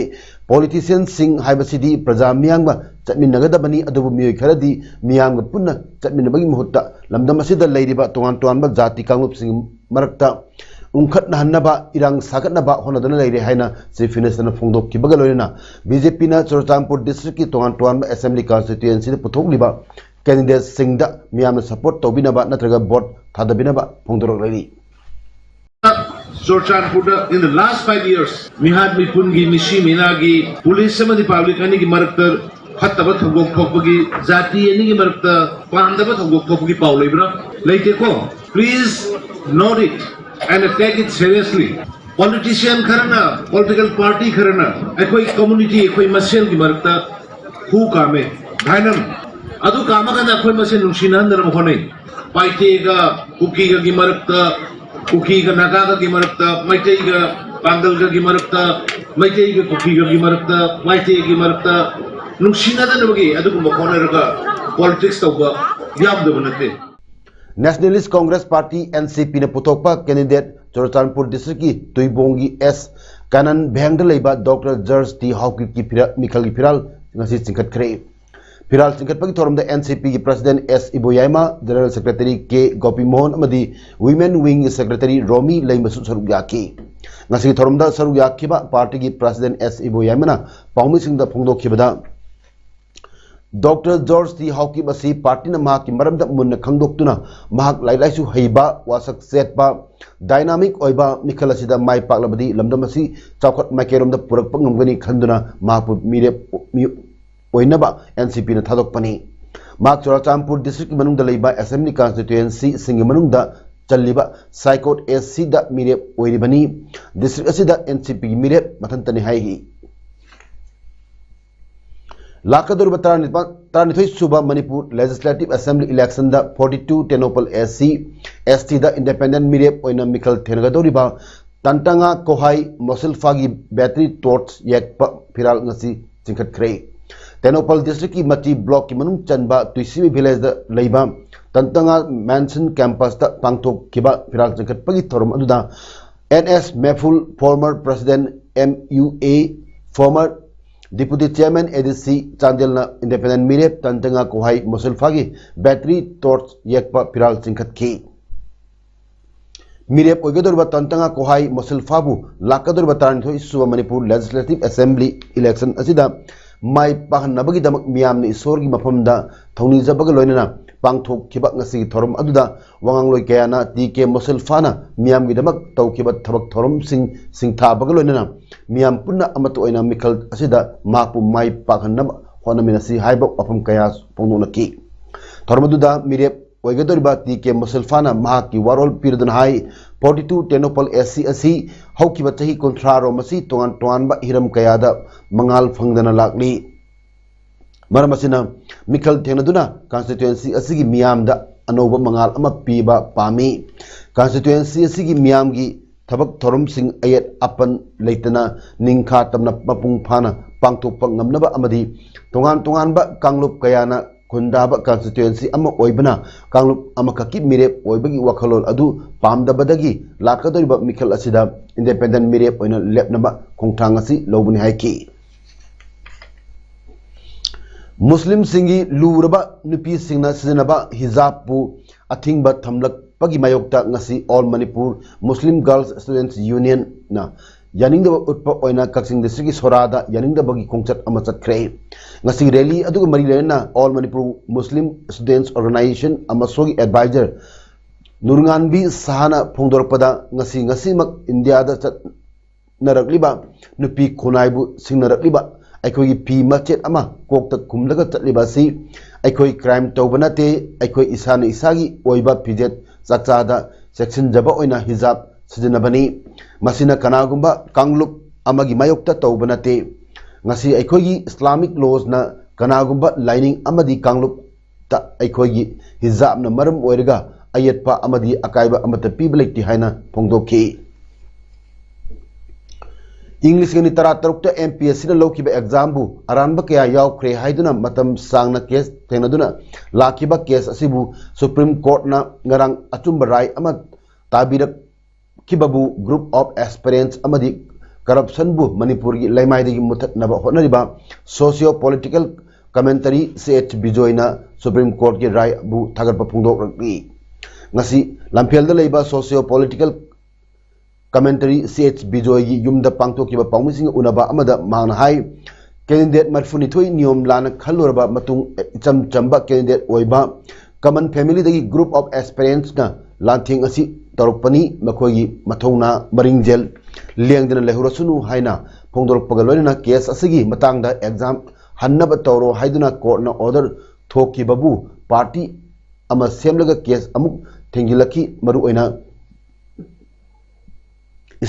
Politician ꯁꯤꯡ ꯍꯥꯏꯕꯁꯤꯗꯤ ꯄ꯭ꯔꯖꯥ ꯃꯤꯌꯥꯝꯒ ꯆꯠꯃꯤꯟꯅꯒꯗꯕꯅꯤ, ꯑꯗꯨꯕꯨ ꯃꯤꯑꯣꯏ ꯈꯔꯗꯤ ꯃꯤꯌꯥꯝꯒ ꯄꯨꯟꯅ ꯆꯠꯃꯤꯟꯅꯕꯒꯤ ꯃꯍꯨꯠꯇ ꯂꯝꯗꯝ ꯑꯁꯤꯗ ꯂꯩꯔꯤꯕ ꯇꯣꯉꯥꯟ ꯇꯣꯉꯥꯟꯕ ꯖꯥꯇꯤ ꯀꯥꯡꯂꯨꯞꯁꯤꯡꯒꯤ ꯃꯔꯛꯇ ꯎꯪꯈꯠꯅꯍꯟꯅꯕ, ꯏꯔꯥꯡ ꯁꯥꯒꯠꯅꯕ ꯍꯣꯠꯅꯗꯨꯅ ꯂꯩꯔꯦ ꯍꯥꯏꯅ Chief Minister ꯅ ꯐꯣꯡꯗꯣꯛꯈꯤꯕꯒ ꯂꯣꯏꯅꯅ BJP ꯅ ꯆꯨꯔꯆꯥꯟꯄꯨꯔ district ꯀꯤ ꯇꯣꯉꯥꯟ ꯇꯣꯉꯥꯟꯕ Assembly Constituency ꯗ ꯄꯨꯊꯣꯛꯂꯤꯕ candidate ꯁꯤꯡꯗ ꯃꯤꯌꯥꯝꯅ support ꯇꯧꯕꯤꯅꯕ ꯅꯠꯇ꯭ꯔꯒ vote ꯊꯥꯗꯕꯤꯅꯕ ꯐꯣꯡꯗꯣꯔꯛꯂꯤ꯫ ꯆꯨꯔꯆꯥꯟꯄꯨꯔꯗ in the last five years ꯃꯤꯍꯥꯠ ꯃꯤꯄꯨꯟꯒꯤ, ꯃꯤꯁꯤ ꯃꯤꯅꯥꯒꯤ, police ꯑꯃꯗꯤ public ꯑꯅꯤꯒꯤ ꯃꯔꯛꯇ ꯐꯠꯇꯕ ꯊꯧꯗꯣꯛ ꯊꯣꯛꯄꯒꯤ, ꯖꯥꯇꯤ ꯑꯅꯤꯒꯤ ꯃꯔꯛꯇ ꯄꯥꯝꯗꯕ ꯊꯧꯗꯣꯛ ꯊꯣꯛꯄꯒꯤ ꯄꯥꯎ ꯂꯩꯕ꯭ꯔꯥ? ꯂꯩꯇꯦꯀꯣ? Please note it and take it seriously. Politician ꯈꯔꯅ, political party ꯈꯔꯅ ꯑꯩꯈꯣꯏ community, ꯑꯩꯈꯣꯏ ꯃꯁꯦꯜꯒꯤ ꯃꯔꯛꯇ ꯍꯨ ꯀꯥꯝꯃꯦ, ꯚꯥꯏꯅꯝ꯫ ꯑꯗꯨ ꯀꯥꯝꯃꯀꯥꯟꯗ ꯑꯩꯈꯣꯏ ꯃꯁꯦꯜ ꯅꯨꯡꯁꯤꯅꯍꯟꯗꯅꯕ ꯍꯣꯠꯅꯩ꯫ ꯄꯥꯏꯇꯦꯒ ꯀꯨꯀꯤꯒꯒꯤ ꯃꯔꯛꯇ, ꯀꯨꯀꯤꯒ ꯅꯥꯒꯥꯒꯒꯤ ꯃꯔꯛꯇ, ꯃꯩꯇꯩꯒ ꯄꯥꯡꯒꯜꯒꯒꯤ ꯃꯔꯛꯇ, ꯃꯩꯇꯩꯒ ꯀꯨꯀꯤꯒꯒꯤ ꯃꯔꯛꯇ, ꯄꯥꯏꯇꯦꯒꯤ ꯃꯔꯛꯇ ꯅꯨꯡꯁꯤꯅꯗꯅꯕꯒꯤ ꯑꯗꯨꯒꯨꯝꯕ ꯍꯣꯠꯅꯔꯒ politics ꯇꯧꯕ ꯌꯥꯎꯗꯕ ꯅꯠꯇꯦ꯫ Nationalist Congress Party, N C P ꯅ ꯄꯨꯊꯣꯛꯄ candidate ꯆꯨꯔꯆꯥꯟꯄꯨꯔ district ꯀꯤ ꯇꯨꯏꯕꯣꯡꯒꯤ S ꯀꯥꯅꯟ ꯚꯦꯡꯗ ꯂꯩꯕ Doctor George T ꯍꯥꯎꯀꯤꯞꯀꯤ ꯐꯤꯔ-, ꯃꯤꯈꯜꯒꯤ ꯐꯤꯔꯥꯜ ꯉꯁꯤ ꯆꯤꯡꯈꯠꯈ꯭ꯔꯦ꯫ ꯐꯤꯔꯥꯜ ꯆꯤꯡꯈꯠꯄꯒꯤ ꯊꯧꯔꯝꯗ N C P ꯒꯤ President S ꯏꯕꯣꯌꯥꯏꯃ, General Secretary K ꯒꯣꯄꯤꯃꯣꯍꯟ ꯑꯃꯗꯤ Women Wing Secretary ꯔꯣꯃꯤ ꯂꯩꯃꯁꯨ ꯁꯔꯨꯛ ꯌꯥꯈꯤ꯫ ꯉꯁꯤꯒꯤ ꯊꯧꯔꯝꯗ ꯁꯔꯨꯛ ꯌꯥꯈꯤꯕ party ꯒꯤ President S ꯏꯕꯣꯌꯥꯏꯃꯅ ꯄꯥꯎꯃꯤꯁꯤꯡꯗ ꯐꯣꯡꯗꯣꯛꯈꯤꯕꯗ, Doctor George T ꯍꯥꯎꯀꯤꯞ ꯑꯁꯤ party ꯅ ꯃꯍꯥꯛꯀꯤ ꯃꯔꯝꯗ ꯃꯨꯟꯅ ꯈꯪꯗꯣꯛꯇꯨꯅ, ꯃꯍꯥꯛ ꯂꯥꯏꯔꯤꯛ ꯂꯥꯏꯁꯨ ꯍꯩꯕ, ꯋꯥꯁꯛ ꯆꯦꯠꯄ, dynamic ꯑꯣꯏꯕ ꯃꯤꯈꯜ ꯑꯁꯤꯗ ꯃꯥꯏ ꯄꯥꯛꯂꯕꯗꯤ ꯂꯝꯗꯝ ꯑꯁꯤ ꯆꯥꯎꯈꯠ ꯃꯥꯏꯀꯩꯔꯣꯝꯗ ꯄꯨꯔꯛꯄ ꯉꯝꯒꯅꯤ ꯈꯟꯗꯨꯅ ꯃꯍꯥꯛꯄꯨ ꯃꯤꯔꯦꯞ ꯃꯤ-, ꯑꯣꯏꯅꯕ N C P ꯅ ꯊꯥꯗꯣꯛꯄꯅꯤ꯫ ꯃꯍꯥꯛ ꯆꯨꯔꯥꯆꯥꯟꯄꯨꯔ district ꯀꯤ ꯃꯅꯨꯡꯗ ꯂꯩꯕ assembly constituency ꯁꯤꯡꯒꯤ ꯃꯅꯨꯡꯗ ꯆꯜꯂꯤꯕ ꯁꯥꯏꯀꯣꯠ A C ꯗ ꯃꯤꯔꯦꯞ ꯑꯣꯏꯔꯤꯕꯅꯤ꯫ District ꯑꯁꯤꯗ N C P ꯒꯤ ꯃꯤꯔꯦꯞ ꯃꯊꯟꯇꯅꯤ ꯍꯥꯏꯔꯤ꯫ ꯂꯥꯛꯀꯗꯧꯔꯤꯕ ꯇꯔꯥꯅꯤꯄꯥꯜ, ꯇꯔꯥꯅꯤꯊꯣꯏ ꯁꯨꯕ ꯃꯅꯤꯄꯨꯔ Legislative Assembly election ꯗ forty two Tengnoupal S C, S T ꯗ independent ꯃꯤꯔꯦꯞ ꯑꯣꯏꯅ ꯃꯤꯈꯜ ꯊꯦꯡꯅꯒꯗꯧꯔꯤꯕ ꯇꯟꯇꯉꯥ ꯀꯣꯍꯥꯏ ꯃꯣꯁꯤꯜꯐꯥꯒꯤ battery torch ꯌꯦꯛꯄ ꯐꯤꯔꯥꯜ ꯉꯁꯤ ꯆꯤꯡꯈꯠꯈ꯭ꯔꯦ꯫ ꯇꯦꯡꯅꯧꯄꯜ district ꯀꯤ ꯃꯆꯤ block ꯀꯤ ꯃꯅꯨꯡ ꯆꯟꯕ ꯇꯨꯏꯁꯤꯃꯤ village ꯗ ꯂꯩꯕ ꯇꯟꯇꯉꯥ mansion campus ꯇ ꯄꯥꯡꯊꯣꯛꯈꯤꯕ ꯐꯤꯔꯥꯜ ꯆꯤꯡꯈꯠꯄꯒꯤ ꯊꯧꯔꯝ ꯑꯗꯨꯗ N S ꯃꯦꯐꯨꯜ, former president M U A, former Deputy Chairman A D C ꯆꯥꯟꯗꯦꯜꯅ independent ꯃꯤꯔꯦꯞ ꯇꯟꯇꯉꯥ ꯀꯣꯍꯥꯏ ꯃꯣꯁꯤꯜꯐꯥꯒꯤ battery torch ꯌꯦꯛꯄ ꯐꯤꯔꯥꯜ ꯆꯤꯡꯈꯠꯈꯤ꯫ ꯃꯤꯔꯦꯞ ꯑꯣꯏꯒꯗꯧꯔꯤꯕ ꯇꯟꯇꯉꯥ ꯀꯣꯍꯥꯏ ꯃꯣꯁꯤꯜꯐꯥꯕꯨ ꯂꯥꯛꯀꯗꯧꯔꯤꯕ ꯇꯔꯥꯅꯤꯊꯣꯏ ꯁꯨꯕ ꯃꯅꯤꯄꯨꯔ Legislative Assembly election ꯑꯁꯤꯗ ꯃꯥꯏ ꯄꯥꯛꯍꯟꯅꯕꯒꯤꯗꯃꯛ ꯃꯤꯌꯥꯝꯅ ꯏꯁꯣꯔꯒꯤ ꯃꯐꯝꯗ ꯊꯧꯅꯤꯖꯕꯒ ꯂꯣꯏꯅꯅ ꯄꯥꯡꯊꯣꯛꯈꯤꯕ ꯉꯁꯤꯒꯤ ꯊꯧꯔꯝ ꯑꯗꯨꯗ ꯋꯥꯉꯥꯡꯂꯣꯏ ꯀꯌꯥꯅ ꯇꯤ ꯀꯦ ꯃꯣꯁꯤꯜꯐꯥꯅ ꯃꯤꯌꯥꯝꯒꯤꯗꯃꯛ ꯇꯧꯈꯤꯕ ꯊꯕꯛ ꯊꯧꯔꯝꯁꯤꯡ ꯁꯤꯡꯊꯥꯕꯒ ꯂꯣꯏꯅꯅ ꯃꯤꯌꯥꯝ ꯄꯨꯟꯅ ꯑꯃꯠꯇ ꯑꯣꯏꯅ ꯃꯤꯈꯜ ꯑꯁꯤꯗ ꯃꯍꯥꯛꯄꯨ ꯃꯥꯏ ꯄꯥꯛꯍꯟꯅꯕ ꯍꯣꯠꯅꯃꯤꯟꯅꯁꯤ ꯍꯥꯏꯕ ꯋꯥꯐꯝ ꯀꯌꯥ ꯐꯣꯡꯗꯣꯛꯅꯈꯤ꯫ ꯊꯧꯔꯝ ꯑꯗꯨꯗ ꯃꯤꯔꯦꯞ ꯑꯣꯏꯒꯗꯧꯔꯤꯕ ꯇꯤ ꯀꯦ ꯃꯨꯁꯇꯐꯥꯅ ꯃꯍꯥꯛꯀꯤ ꯋꯥꯔꯣꯜ ꯄꯤꯔꯗꯨꯅ ꯍꯥꯏ, forty two Tengnoupal S C ꯑꯁꯤ ꯍꯧꯈꯤꯕ ꯆꯍꯤ ꯀꯨꯟꯊ꯭ꯔꯥ ꯔꯣꯝ ꯑꯁꯤ ꯇꯣꯉꯥꯟ ꯇꯣꯉꯥꯟꯕ ꯍꯤꯔꯝ ꯀꯌꯥꯗ ꯃꯉꯥꯜ ꯐꯪꯗꯅ ꯂꯥꯛꯂꯤ꯫ ꯃꯔꯝ ꯑꯁꯤꯅ ꯃꯤꯈꯜ ꯊꯦꯡꯅꯗꯨꯅ ꯀꯟꯁꯇꯤꯇ꯭ꯋꯦꯟꯁꯤ ꯑꯁꯤꯒꯤ ꯃꯤꯌꯥꯝꯗ ꯑꯅꯧꯕ ꯃꯉꯥꯜ ꯑꯃ ꯄꯤꯕ ꯄꯥꯝꯃꯤ꯫ ꯀꯟꯁꯇꯤꯇ꯭ꯋꯦꯟꯁꯤ ꯑꯁꯤꯒꯤ ꯃꯤꯌꯥꯝꯒꯤ ꯊꯕꯛ ꯊꯧꯔꯝꯁꯤꯡ ꯑꯌꯦꯠ ꯑꯄꯟ ꯂꯩꯇꯅ ꯅꯤꯡꯈꯥ ꯇꯝꯅ ꯃꯄꯨꯡ ꯐꯥꯅ ꯄꯥꯡꯊꯣꯛꯄ ꯉꯝꯅꯕ ꯑꯃꯗꯤ ꯇꯣꯉꯥꯟ ꯇꯣꯉꯥꯟꯕ ꯀꯥꯡꯂꯨꯞ ꯀꯌꯥꯅ ꯈꯨꯟꯗꯥꯕ ꯀꯟꯁꯇꯤꯇ꯭ꯋꯦꯟꯁꯤ ꯑꯃ ꯑꯣꯏꯕꯅ ꯀꯥꯡꯂꯨꯞ ꯑꯃꯈꯛꯀꯤ ꯃꯤꯔꯦꯞ ꯑꯣꯏꯕꯒꯤ ꯋꯥꯈꯜꯂꯣꯟ ꯑꯗꯨ ꯄꯥꯝꯗꯕꯗꯒꯤ ꯂꯥꯛꯀꯗꯧꯔꯤꯕ ꯃꯤꯈꯜ ꯑꯁꯤꯗ ꯏꯟꯗꯤꯄꯦꯟꯗꯦꯟ ꯃꯤꯔꯦꯞ ꯑꯣꯏꯅ ꯂꯦꯞꯅꯕ ꯈꯣꯡꯊꯥꯡ ꯑꯁꯤ ꯂꯧꯕꯅꯤ ꯍꯥꯏꯈꯤ꯫ ꯃꯨꯁꯂꯤꯝꯁꯤꯡꯒꯤ ꯂꯨꯔꯕ ꯅꯨꯄꯤꯁꯤꯡꯅ ꯁꯤꯖꯤꯟꯅꯕ ꯍꯤꯖꯥꯕꯄꯨ ꯑꯊꯤꯡꯕ ꯊꯝꯂꯛꯄꯒꯤ ꯃꯥꯌꯣꯛꯇ ꯉꯁꯤ All Manipur Muslim Girls Students Unionꯅ ꯌꯥꯅꯤꯡꯗꯕ ꯎꯠꯄ ꯑꯣꯏꯅ ꯀꯛꯆꯤꯡ ꯗꯤꯁꯇ꯭ꯔꯤꯛꯀꯤ ꯁꯣꯔꯥꯗ ꯌꯥꯅꯤꯡꯗꯕꯒꯤ ꯈꯣꯡꯆꯠ ꯑꯃ ꯆꯠꯈ꯭ꯔꯦ꯫ ꯉꯁꯤ ꯔꯦꯂꯤ ꯑꯗꯨꯒ ꯃꯔꯤ ꯂꯩꯅꯅ All Manipur Muslim Students Organisation ꯑꯃꯁꯨꯒꯤ ꯑꯦꯗꯚꯥꯏꯖꯔ ꯅꯨꯔꯉꯥꯟꯕꯤ ꯁꯍꯥꯅ ꯐꯣꯡꯗꯣꯔꯛꯄꯗ, ꯉꯁꯤ ꯉꯁꯤꯃꯛ ꯏꯟꯗꯤꯌꯥꯗ ꯆꯠ ꯅꯔꯛꯂꯤꯕ ꯅꯨꯄꯤ ꯈꯨꯟꯅꯥꯏꯕꯨ ꯁꯤꯡꯅꯔꯛꯂꯤꯕ ꯑꯩꯈꯣꯏꯒꯤ ꯐꯤ ꯃꯆꯦꯠ ꯑꯃ ꯀꯣꯛꯇ ꯈꯨꯝꯂꯒ ꯆꯠꯂꯤꯕ ꯑꯁꯤ ꯑꯩꯈꯣꯏ ꯀ꯭ꯔꯥꯏꯝ ꯇꯧꯕ ꯅꯠꯇꯦ, ꯑꯩꯈꯣꯏ ꯏꯁꯥꯅ ꯏꯁꯥꯒꯤ ꯑꯣꯏꯕ ꯐꯤꯖꯦꯠ ꯆꯥꯛꯆꯥꯗ ꯆꯦꯛꯁꯤꯟꯖꯕ ꯑꯣꯏꯅ ꯍꯤꯖꯥꯕ ꯁꯤꯖꯤꯟꯅꯕꯅꯤ꯫ ꯃꯁꯤꯅ ꯀꯅꯥꯒꯨꯝꯕ ꯀꯥꯡꯂꯨꯞ ꯑꯃꯒꯤ ꯃꯥꯌꯣꯛꯇ ꯇꯧꯕ ꯅꯠꯇꯦ꯫ ꯉꯁꯤ ꯑꯩꯈꯣꯏꯒꯤ ꯏꯁꯂꯥꯃꯤꯛ ꯂꯣꯁꯅ ꯀꯅꯥꯒꯨꯝꯕ ꯂꯥꯏꯅꯤꯡ ꯑꯃꯗꯤ ꯀꯥꯡꯂꯨꯞ ꯇ ꯑꯩꯈꯣꯏꯒꯤ ꯍꯤꯖꯥꯕꯅ ꯃꯔꯝ ꯑꯣꯏꯔꯒ ꯑꯌꯦꯠꯄ ꯑꯃꯗꯤ ꯑꯀꯥꯏꯕ ꯑꯃꯠꯇ ꯄꯤꯕ ꯂꯩꯇꯦ ꯍꯥꯏꯅ ꯐꯣꯡꯗꯣꯛꯈꯤ꯫ ꯏꯪ ꯂꯤꯁꯤꯡ ꯑꯅꯤ ꯇꯔꯥꯇꯔꯨꯛꯇ ꯑꯦꯝ ꯄꯤ ꯑꯦꯁ ꯁꯤꯅ ꯂꯧꯈꯤꯕ ꯑꯦꯛꯖꯥꯝꯕꯨ ꯑꯔꯥꯟꯕ ꯀꯌꯥ ꯌꯥꯎꯈ꯭ꯔꯦ ꯍꯥꯏꯗꯨꯅ ꯃꯇꯝ ꯁꯥꯡꯅ ꯀꯦꯁ ꯊꯦꯡꯅꯗꯨꯅ ꯂꯥꯛꯈꯤꯕ ꯀꯦꯁ ꯑꯁꯤꯕꯨ ꯁꯨꯄ꯭ꯔꯤꯝ ꯀꯣꯔꯠꯅ ꯉꯔꯥꯡ ꯑꯆꯨꯝꯕ ꯔꯥꯏ ꯑꯃ ꯇꯥꯕꯤꯔꯛ ꯈꯤꯕꯕꯨ group of aspirants ꯑꯃꯗꯤ corruptionꯕꯨ ꯃꯅꯤꯄꯨꯔꯒꯤ ꯂꯩꯃꯥꯏꯗꯒꯤ ꯃꯨꯊꯠꯅꯕ ꯍꯣꯠꯅꯔꯤꯕ socio political commentary ꯁꯤ ꯑꯦꯆ ꯕꯤꯖꯣꯏꯅ ꯁꯨꯄ꯭ꯔꯤꯝ ꯀꯣꯔꯠꯀꯤ ꯔꯥꯏꯕꯨ ꯊꯥꯒꯠꯄ ꯐꯣꯡꯗꯣꯛꯂꯛꯂꯤ꯫ ꯉꯁꯤ ꯂꯝꯐꯦꯜꯗ ꯂꯩꯕ socio political commentary ꯁꯤ ꯑꯦꯆ ꯕꯤꯖꯣꯏꯒꯤ ꯌꯨꯝꯗ ꯄꯥꯡꯊꯣꯛꯈꯤꯕ ꯄꯥꯎꯃꯤꯁꯤꯡꯒ ꯎꯅꯕ ꯑꯃꯗ ꯃꯍꯥꯛꯅ ꯍꯥꯏ, candidate ꯃꯔꯤꯐꯨꯅꯤꯊꯣꯏ ꯅꯤꯌꯣꯝ ꯂꯥꯟꯅ ꯈꯜꯂꯨꯔꯕ ꯃꯇꯨꯡ ꯏꯆꯝ ꯆꯝꯕ candidate ꯑꯣꯏꯕ common familyꯗꯒꯤ group of aspirantsꯅ ꯂꯥꯟꯊꯦꯡ ꯑꯁꯤ ꯇꯧꯔꯛꯄꯅꯤ, ꯃꯈꯣꯏꯒꯤ ꯃꯊꯧꯅꯥ ꯃꯔꯤꯡꯖꯦꯜ ꯂꯦꯡꯗꯅ ꯂꯩꯍꯧꯔꯁꯅꯨ ꯍꯥꯏꯅ ꯐꯣꯡꯗꯣꯔꯛꯄꯒ ꯂꯣꯏꯅꯅ ꯀꯦꯁ ꯑꯁꯤꯒꯤ ꯃꯇꯥꯡꯗ ꯑꯦꯛꯖꯥꯝ ꯍꯟꯅꯕ ꯇꯧꯔꯣ ꯍꯥꯏꯗꯨꯅ ꯀꯣꯔꯠꯅ ꯑꯣꯔꯗꯔ ꯊꯣꯛꯈꯤꯕꯕꯨ ꯄꯥꯔꯇꯤ ꯑꯃ ꯁꯦꯝꯂꯒ ꯀꯦꯁ ꯑꯃꯨꯛ ꯊꯦꯡꯖꯤꯜꯂꯛꯈꯤ꯫ ꯃꯔꯨꯑꯣꯏꯅ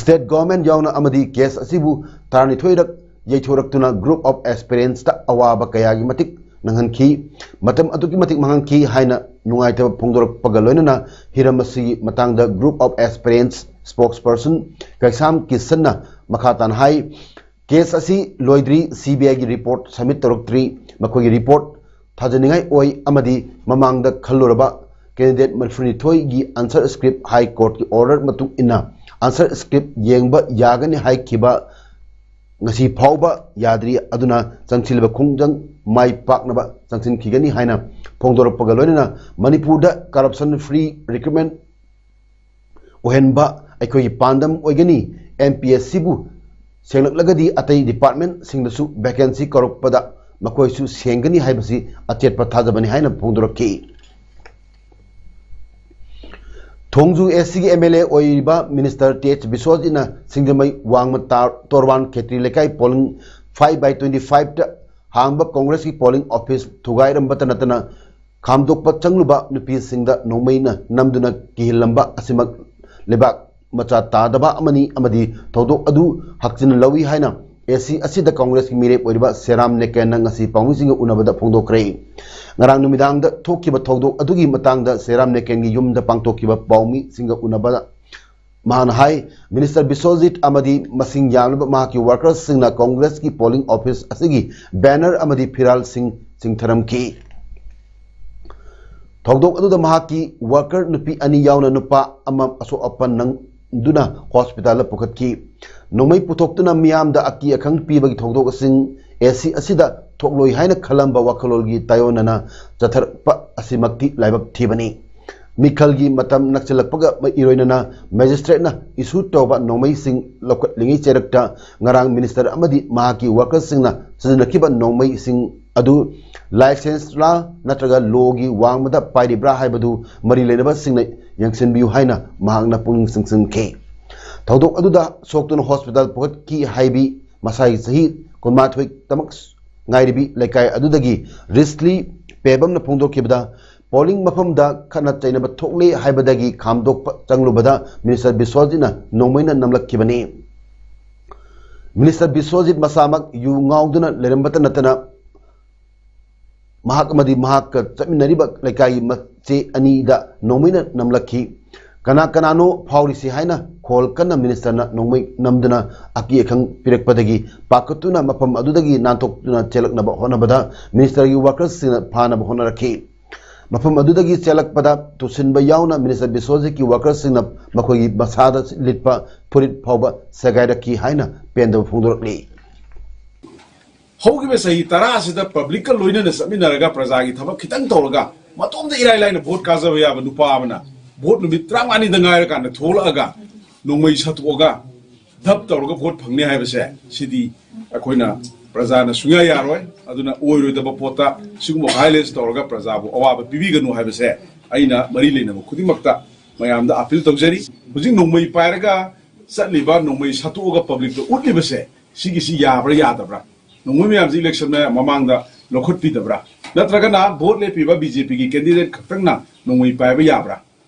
ꯁ꯭ꯇꯦꯠ ꯒꯣꯚꯔꯟꯃꯦꯟꯠ ꯌꯥꯎꯅ ꯑꯃꯗꯤ ꯀꯦꯁ ꯑꯁꯤꯕꯨ ꯇꯔꯥꯅꯤꯊꯣꯏꯔꯛ ꯌꯩꯊꯣꯔꯛꯇꯨꯅ group of aspirants ꯇ ꯑꯋꯥꯕ ꯀꯌꯥꯒꯤ ꯃꯇꯤꯛ ꯅꯪꯍꯟꯈꯤ, ꯃꯇꯝ ꯑꯗꯨꯛꯀꯤ ꯃꯇꯤꯛ ꯃꯥꯡꯍꯟꯈꯤ ꯍꯥꯏꯅ ꯅꯨꯡꯉꯥꯏꯇꯕ ꯐꯣꯡꯗꯣꯔꯛꯄꯒ ꯂꯣꯏꯅꯅ ꯍꯤꯔꯝ ꯑꯁꯤꯒꯤ ꯃꯇꯥꯡꯗ group of aspirants spokesperson ꯀꯩꯁꯥꯝ ꯀꯤꯁꯟꯅ ꯃꯈꯥ ꯇꯥꯅ ꯍꯥꯏ, ꯀꯦꯁ ꯑꯁꯤ ꯂꯣꯏꯗ꯭ꯔꯤ, CBI ꯒꯤ ꯔꯤꯄꯣꯔꯠ ꯁꯕꯃꯤꯠ ꯇꯧꯔꯛꯇ꯭ꯔꯤ꯫ ꯃꯈꯣꯏꯒꯤ ꯔꯤꯄꯣꯔꯠ ꯊꯥꯖꯅꯤꯡꯉꯥꯏ ꯑꯣꯏ ꯑꯃꯗꯤ ꯃꯃꯥꯡꯗ ꯈꯜꯂꯨꯔꯕ ꯀꯦꯟꯗꯤꯗꯦꯠ ꯃꯔꯤꯐꯨꯅꯤꯊꯣꯏꯒꯤ ꯑꯟꯁꯔ ꯁ꯭ꯀ꯭ꯔꯤꯞ ꯍꯥꯏ ꯀꯣꯔꯠꯀꯤ ꯑꯣꯔꯗꯔ ꯃꯇꯨꯡ ꯏꯟꯅ ꯑꯟꯁꯔ ꯁ꯭ꯀ꯭ꯔꯤꯞ ꯌꯦꯡꯕ ꯌꯥꯒꯅꯤ ꯍꯥꯏꯈꯤꯕ ꯉꯁꯤ ꯐꯥꯎꯕ ꯌꯥꯗ꯭ꯔꯤ꯫ ꯑꯗꯨꯅ ꯆꯪꯁꯤꯜꯂꯤꯕ ꯈꯣꯡꯖꯪ ꯃꯥꯏ ꯄꯥꯛꯅꯕ ꯆꯪꯁꯤꯟꯈꯤꯒꯅꯤ ꯍꯥꯏꯅ ꯐꯣꯡꯗꯣꯔꯛꯄꯒ ꯂꯣꯏꯅꯅ ꯃꯅꯤꯄꯨꯔꯗ corruption free recruitment ꯑꯣꯏꯍꯟꯕ ꯑꯩꯈꯣꯏꯒꯤ ꯄꯥꯟꯗꯝ ꯑꯣꯏꯒꯅꯤ꯫ MPSC ꯕꯨ ꯁꯦꯡꯂꯛꯂꯒꯗꯤ ꯑꯇꯩ ꯗꯤꯄꯥꯔꯠꯃꯦꯟꯠꯁꯤꯡꯗꯁꯨ ꯚꯦꯀꯦꯟꯁꯤ ꯀꯧꯔꯛꯄꯗ ꯃꯈꯣꯏꯁꯨ ꯁꯦꯡꯒꯅꯤ ꯍꯥꯏꯕꯁꯤ ꯑꯆꯦꯠꯄ ꯊꯥꯖꯕꯅꯤ ꯍꯥꯏꯅ ꯐꯣꯡꯗꯣꯔꯛꯈꯤ꯫ ꯊꯣꯡꯖꯨ AC ꯒꯤ MLA ꯑꯣꯏꯔꯤꯕ ꯃꯤꯅꯤꯁꯇꯔ ꯇꯦꯖ ꯕꯤꯁ꯭ꯋꯖꯤꯠꯅ ꯁꯤꯡꯖꯃꯩ ꯋꯥꯡꯃ ꯇꯥ-, ꯇꯣꯔꯕꯥꯟ ꯈꯦꯇ꯭ꯔꯤ ꯂꯩꯀꯥꯏ polling five by twenty five ꯇ ꯍꯥꯡꯕ ꯀꯣꯡꯒ꯭ꯔꯦꯁꯀꯤ polling office ꯊꯨꯒꯥꯏꯔꯝꯕꯇ ꯅꯠꯇꯅ ꯈꯥꯝꯗꯣꯛꯄ ꯆꯪꯂꯨꯕ ꯅꯨꯄꯤꯁꯤꯡꯗ ꯅꯣꯡꯃꯩꯅ ꯅꯝꯗꯨꯅ ꯀꯤꯍꯜꯂꯝꯕ ꯑꯁꯤꯃꯛ ꯂꯩꯕꯥꯛ ꯃꯆꯥ ꯇꯥꯗꯕ ꯑꯃꯅꯤ ꯑꯃꯗꯤ ꯊꯧꯗꯣꯛ ꯑꯗꯨ ꯍꯛꯆꯤꯟꯅ ꯂꯧꯏ ꯍꯥꯏꯅ AC ꯑꯁꯤꯗ ꯀꯣꯡꯒ꯭ꯔꯦꯁꯀꯤ ꯃꯤꯔꯦꯞ ꯑꯣꯏꯔꯤꯕ ꯁꯦꯔꯥꯝ ꯅꯦꯀꯦꯟꯅ ꯉꯁꯤ ꯄꯥꯎꯃꯤꯁꯤꯡꯒ ꯎꯅꯕꯗ ꯐꯣꯡꯗꯣꯛꯈ꯭ꯔꯦ꯫ ꯉꯔꯥꯡ ꯅꯨꯃꯤꯗꯥꯡꯗ ꯊꯣꯛꯈꯤꯕ ꯊꯧꯗꯣꯛ ꯑꯗꯨꯒꯤ ꯃꯇꯥꯡꯗ ꯁꯦꯔꯥꯝ ꯅꯦꯀꯦꯟꯒꯤ ꯌꯨꯝꯗ ꯄꯥꯡꯊꯣꯛꯈꯤꯕ ꯄꯥꯎꯃꯤꯁꯤꯡꯒ ꯎꯅꯕꯗ ꯃꯍꯥꯛꯅ ꯍꯥꯏ, ꯃꯤꯅꯤꯁꯇꯔ ꯕꯤꯁ꯭ꯋꯖꯤꯠ ꯑꯃꯗꯤ ꯃꯁꯤꯡ ꯌꯥꯝꯂꯕ ꯃꯍꯥꯛꯀꯤ ꯋꯥꯔꯀꯔꯁꯤꯡꯅ ꯀꯣꯡꯒ꯭ꯔꯦꯁꯀꯤ polling office ꯑꯁꯤꯒꯤ banner ꯑꯃꯗꯤ ꯐꯤꯔꯥꯜꯁꯤꯡ ꯆꯤꯡꯊꯔꯝꯈꯤ꯫ ꯊꯧꯗꯣꯛ ꯑꯗꯨꯗ ꯃꯍꯥꯛꯀꯤ ꯋꯥꯔꯀꯔ ꯅꯨꯄꯤ ꯑꯅꯤ ꯌꯥꯎꯅ ꯅꯨꯄꯥ ꯑꯃ ꯑꯁꯣꯛ ꯑꯄꯟ ꯅꯪꯗꯨꯅ ꯍꯣꯁꯄꯤꯇꯥꯜꯗ ꯄꯨꯈꯠꯈꯤ꯫ ꯅꯣꯡꯃꯩ ꯄꯨꯊꯣꯛꯇꯨꯅ ꯃꯤꯌꯥꯝꯗ ꯑꯀꯤ ꯑꯈꯪ ꯄꯤꯕꯒꯤ ꯊꯧꯗꯣꯛꯁꯤꯡ AC ꯑꯁꯤꯗ ꯊꯣꯛꯂꯣꯏ ꯍꯥꯏꯅ ꯈꯜꯂꯝꯕ ꯋꯥꯈꯜꯂꯣꯟꯒꯤ ꯇꯥꯏꯑꯣꯟꯅꯅ ꯆꯠꯊꯔꯛꯄ ꯑꯁꯤꯃꯛꯇꯤ ꯂꯥꯏꯕꯛ ꯊꯤꯕꯅꯤ꯫ ꯃꯤꯈꯜꯒꯤ ꯃꯇꯝ ꯅꯛꯁꯤꯜꯂꯛꯄꯒ ꯏꯔꯣꯏꯅꯅ ꯃꯦꯖꯤꯁꯇ꯭ꯔꯦꯠꯅ issue ꯇꯧꯕ ꯅꯣꯡꯃꯩꯁꯤꯡ ꯂꯧꯈꯠꯂꯤꯉꯩ ꯆꯩꯔꯛꯇ ꯉꯔꯥꯡ ꯃꯤꯅꯤꯁꯇꯔ ꯑꯃꯗꯤ ꯃꯍꯥꯛꯀꯤ ꯋꯥꯔꯀꯔꯁꯤꯡꯅ ꯁꯤꯖꯤꯟꯅꯈꯤꯕ ꯅꯣꯡꯃꯩꯁꯤꯡ ꯑꯗꯨ ꯂꯥꯏꯁꯦꯟꯁꯂꯥ ꯅꯠꯇ꯭ꯔꯒ ꯂꯣꯒꯤ ꯋꯥꯡꯃꯗ ꯄꯥꯏꯔꯤꯕ꯭ꯔꯥ ꯍꯥꯏꯕꯗꯨ ꯃꯔꯤ ꯂꯩꯅꯕꯁꯤꯡꯅ ꯌꯦꯡꯁꯤꯟꯕꯤꯌꯨ ꯍꯥꯏꯅ ꯃꯍꯥꯛꯅ ꯄꯨꯛꯅꯤꯡ ꯆꯤꯡꯁꯤꯟꯈꯤ꯫ ꯊꯧꯗꯣꯛ ꯑꯗꯨꯗ ꯁꯣꯛꯇꯨꯅ ꯍꯣꯁꯄꯤꯇꯥꯜ ꯄꯨꯈꯠꯈꯤ ꯍꯥꯏꯕꯤ ꯃꯁꯥꯒꯤ ꯆꯍꯤ ꯀꯨꯟꯃꯥꯊꯣꯏ ꯇꯃꯛ ꯉꯥꯏꯔꯤꯕꯤ ꯂꯩꯀꯥꯏ ꯑꯗꯨꯗꯒꯤ ꯔꯤꯁꯂꯤ ꯄꯦꯕꯝꯅ ꯐꯣꯡꯗꯣꯛꯈꯤꯕꯗ, ꯄꯣꯂꯤꯡ ꯃꯐꯝꯗ ꯈꯠꯅ ꯆꯩꯅꯕ ꯊꯣꯛꯂꯦ ꯍꯥꯏꯕꯗꯒꯤ ꯈꯥꯝꯗꯣꯛꯄ ꯆꯪꯂꯨꯕꯗ ꯃꯤꯅꯤꯁꯇꯔ ꯕꯤꯁ꯭ꯋꯖꯤꯠꯅ ꯅꯣꯡꯃꯩꯅ ꯅꯝꯂꯛꯈꯤꯕꯅꯤ꯫ ꯃꯤꯅꯤꯁꯇꯔ ꯕꯤꯁ꯭ꯋꯖꯤꯠ ꯃꯁꯥꯃꯛ ꯌꯨ ꯉꯥꯎꯗꯨꯅ ꯂꯩꯔꯝꯕꯇ ꯅꯠꯇꯅ ꯃꯍꯥꯛ ꯑꯃꯗꯤ ꯃꯍꯥꯛꯀ ꯆꯠꯃꯤꯟꯅꯔꯤꯕ ꯂꯩꯀꯥꯏꯒꯤ ꯃꯆꯦ ꯑꯅꯤꯗ ꯅꯣꯡꯃꯩꯅ ꯅꯝꯂꯛꯈꯤ꯫ ꯀꯅꯥ ꯀꯅꯥꯅꯣ ꯐꯥꯎꯔꯤꯁꯤ ꯍꯥꯏꯅ ꯈꯣꯜ ꯀꯟꯅ ꯃꯤꯅꯤꯁꯇꯔꯅ ꯅꯣꯡꯃꯩ ꯅꯝꯗꯨꯅ ꯑꯀꯤ ꯑꯈꯪ ꯄꯤꯔꯛꯄꯗꯒꯤ ꯄꯥꯈꯠꯇꯨꯅ ꯃꯐꯝ ꯑꯗꯨꯗꯒꯤ ꯅꯥꯟꯊꯣꯛꯇꯨꯅ ꯆꯦꯜꯂꯛꯅꯕ ꯍꯣꯠꯅꯕꯗ ꯃꯤꯅꯤꯁꯇꯔꯒꯤ ꯋꯥꯀꯔꯁꯤꯡꯅ ꯐꯥꯅꯕ ꯍꯣꯠꯅꯔꯛꯈꯤ꯫ ꯃꯐꯝ ꯑꯗꯨꯗꯒꯤ ꯆꯦꯜꯂꯛꯄꯗ ꯇꯨꯁꯤꯟꯕ ꯌꯥꯎꯅ ꯃꯤꯅꯤꯁꯇꯔ ꯕꯤꯁ꯭ꯋꯖꯤꯠꯀꯤ ꯋꯥꯀꯔꯁꯤꯡꯅ ꯃꯈꯣꯏꯒꯤ ꯃꯁꯥꯗ ꯂꯤꯠꯄ ꯐꯨꯔꯤꯠ ꯐꯥꯎꯕ ꯁꯦꯒꯥꯏꯔꯛꯈꯤ ꯍꯥꯏꯅ ꯄꯦꯟꯗꯕ ꯐꯣꯡꯗꯣꯔꯛꯂꯤ꯫ ꯍꯧꯈꯤꯕ ꯆꯍꯤ ꯇꯔꯥ ꯑꯁꯤꯗ ꯄꯕ꯭ꯂꯤꯛꯀ ꯂꯣꯏꯅꯅ ꯆꯠꯃꯤꯟꯅꯔꯒ ꯄ꯭ꯔꯖꯥꯒꯤ ꯊꯕꯛ ꯈꯤꯇꯪ ꯇꯧꯔꯒ ꯃꯇꯣꯝꯇ ꯏꯔꯥꯏ ꯂꯥꯏꯅ ꯚꯣꯠ ꯀꯥꯖꯕ ꯌꯥꯕ ꯅꯨꯄꯥ ꯑꯃꯅ ꯚꯣꯠ ꯅꯨꯃꯤꯠ ꯇꯔꯥꯃꯉꯥꯅꯤꯗ ꯉꯥꯏꯔꯀꯥꯟꯗ ꯊꯣꯛꯂꯛꯑꯒ ꯅꯣꯡꯃꯩ ꯁꯠꯇꯣꯛꯑꯒ ꯙꯞ ꯇꯧꯔꯒ ꯚꯣꯠ ꯐꯪꯅꯤ ꯍꯥꯏꯕꯁꯦ, ꯁꯤꯗꯤ ꯑꯩꯈꯣꯏꯅ ꯄ꯭ꯔꯖꯥꯅ ꯁꯨꯡꯌꯥ ꯌꯥꯔꯣꯏ꯫ ꯑꯗꯨꯅ ꯑꯣꯏꯔꯣꯏꯗꯕ ꯄꯣꯠꯇ ꯁꯤꯒꯨꯝꯕ violence ꯇꯧꯔꯒ ꯄ꯭ꯔꯖꯥꯕꯨ ꯑꯋꯥꯕ ꯄꯤꯕꯤꯒꯅꯨ ꯍꯥꯏꯕꯁꯦ ꯑꯩꯅ ꯃꯔꯤ ꯂꯩꯅꯕ ꯈꯨꯗꯤꯡꯃꯛꯇ ꯃꯌꯥꯝꯗ appeal ꯇꯧꯖꯔꯤ꯫ ꯍꯧꯖꯤꯛ ꯅꯣꯡꯃꯩ ꯄꯥꯏꯔꯒ ꯆꯠꯂꯤꯕ, ꯅꯣꯡꯃꯩ ꯁꯠꯇꯣꯛꯑꯒ ꯄꯕ꯭ꯂꯤꯛꯇ ꯎꯠꯂꯤꯕꯁꯦ, ꯁꯤꯒꯤꯁꯤ ꯌꯥꯕ꯭ꯔꯥ ꯌꯥꯗꯕ꯭ꯔꯥ? ꯅꯣꯡꯃꯩ ꯃꯌꯥꯝꯁꯤ ꯏꯂꯦꯛꯁꯟ ꯃꯌꯥ-, ꯃꯃꯥꯡꯗ ꯂꯧꯈꯠꯄꯤꯗꯕ꯭ꯔꯥ? ꯅꯠꯇ꯭ꯔꯒꯅ ꯚꯣꯠ ꯂꯦꯞꯄꯤꯕ ꯕꯤ ꯖꯦ ꯄꯤꯒꯤ ꯀꯦꯟꯗꯤꯗꯦꯠ ꯈꯛꯇꯪꯅ ꯅꯣꯡꯃꯩ ꯄꯥꯏꯕ ꯌꯥꯕ꯭ꯔꯥ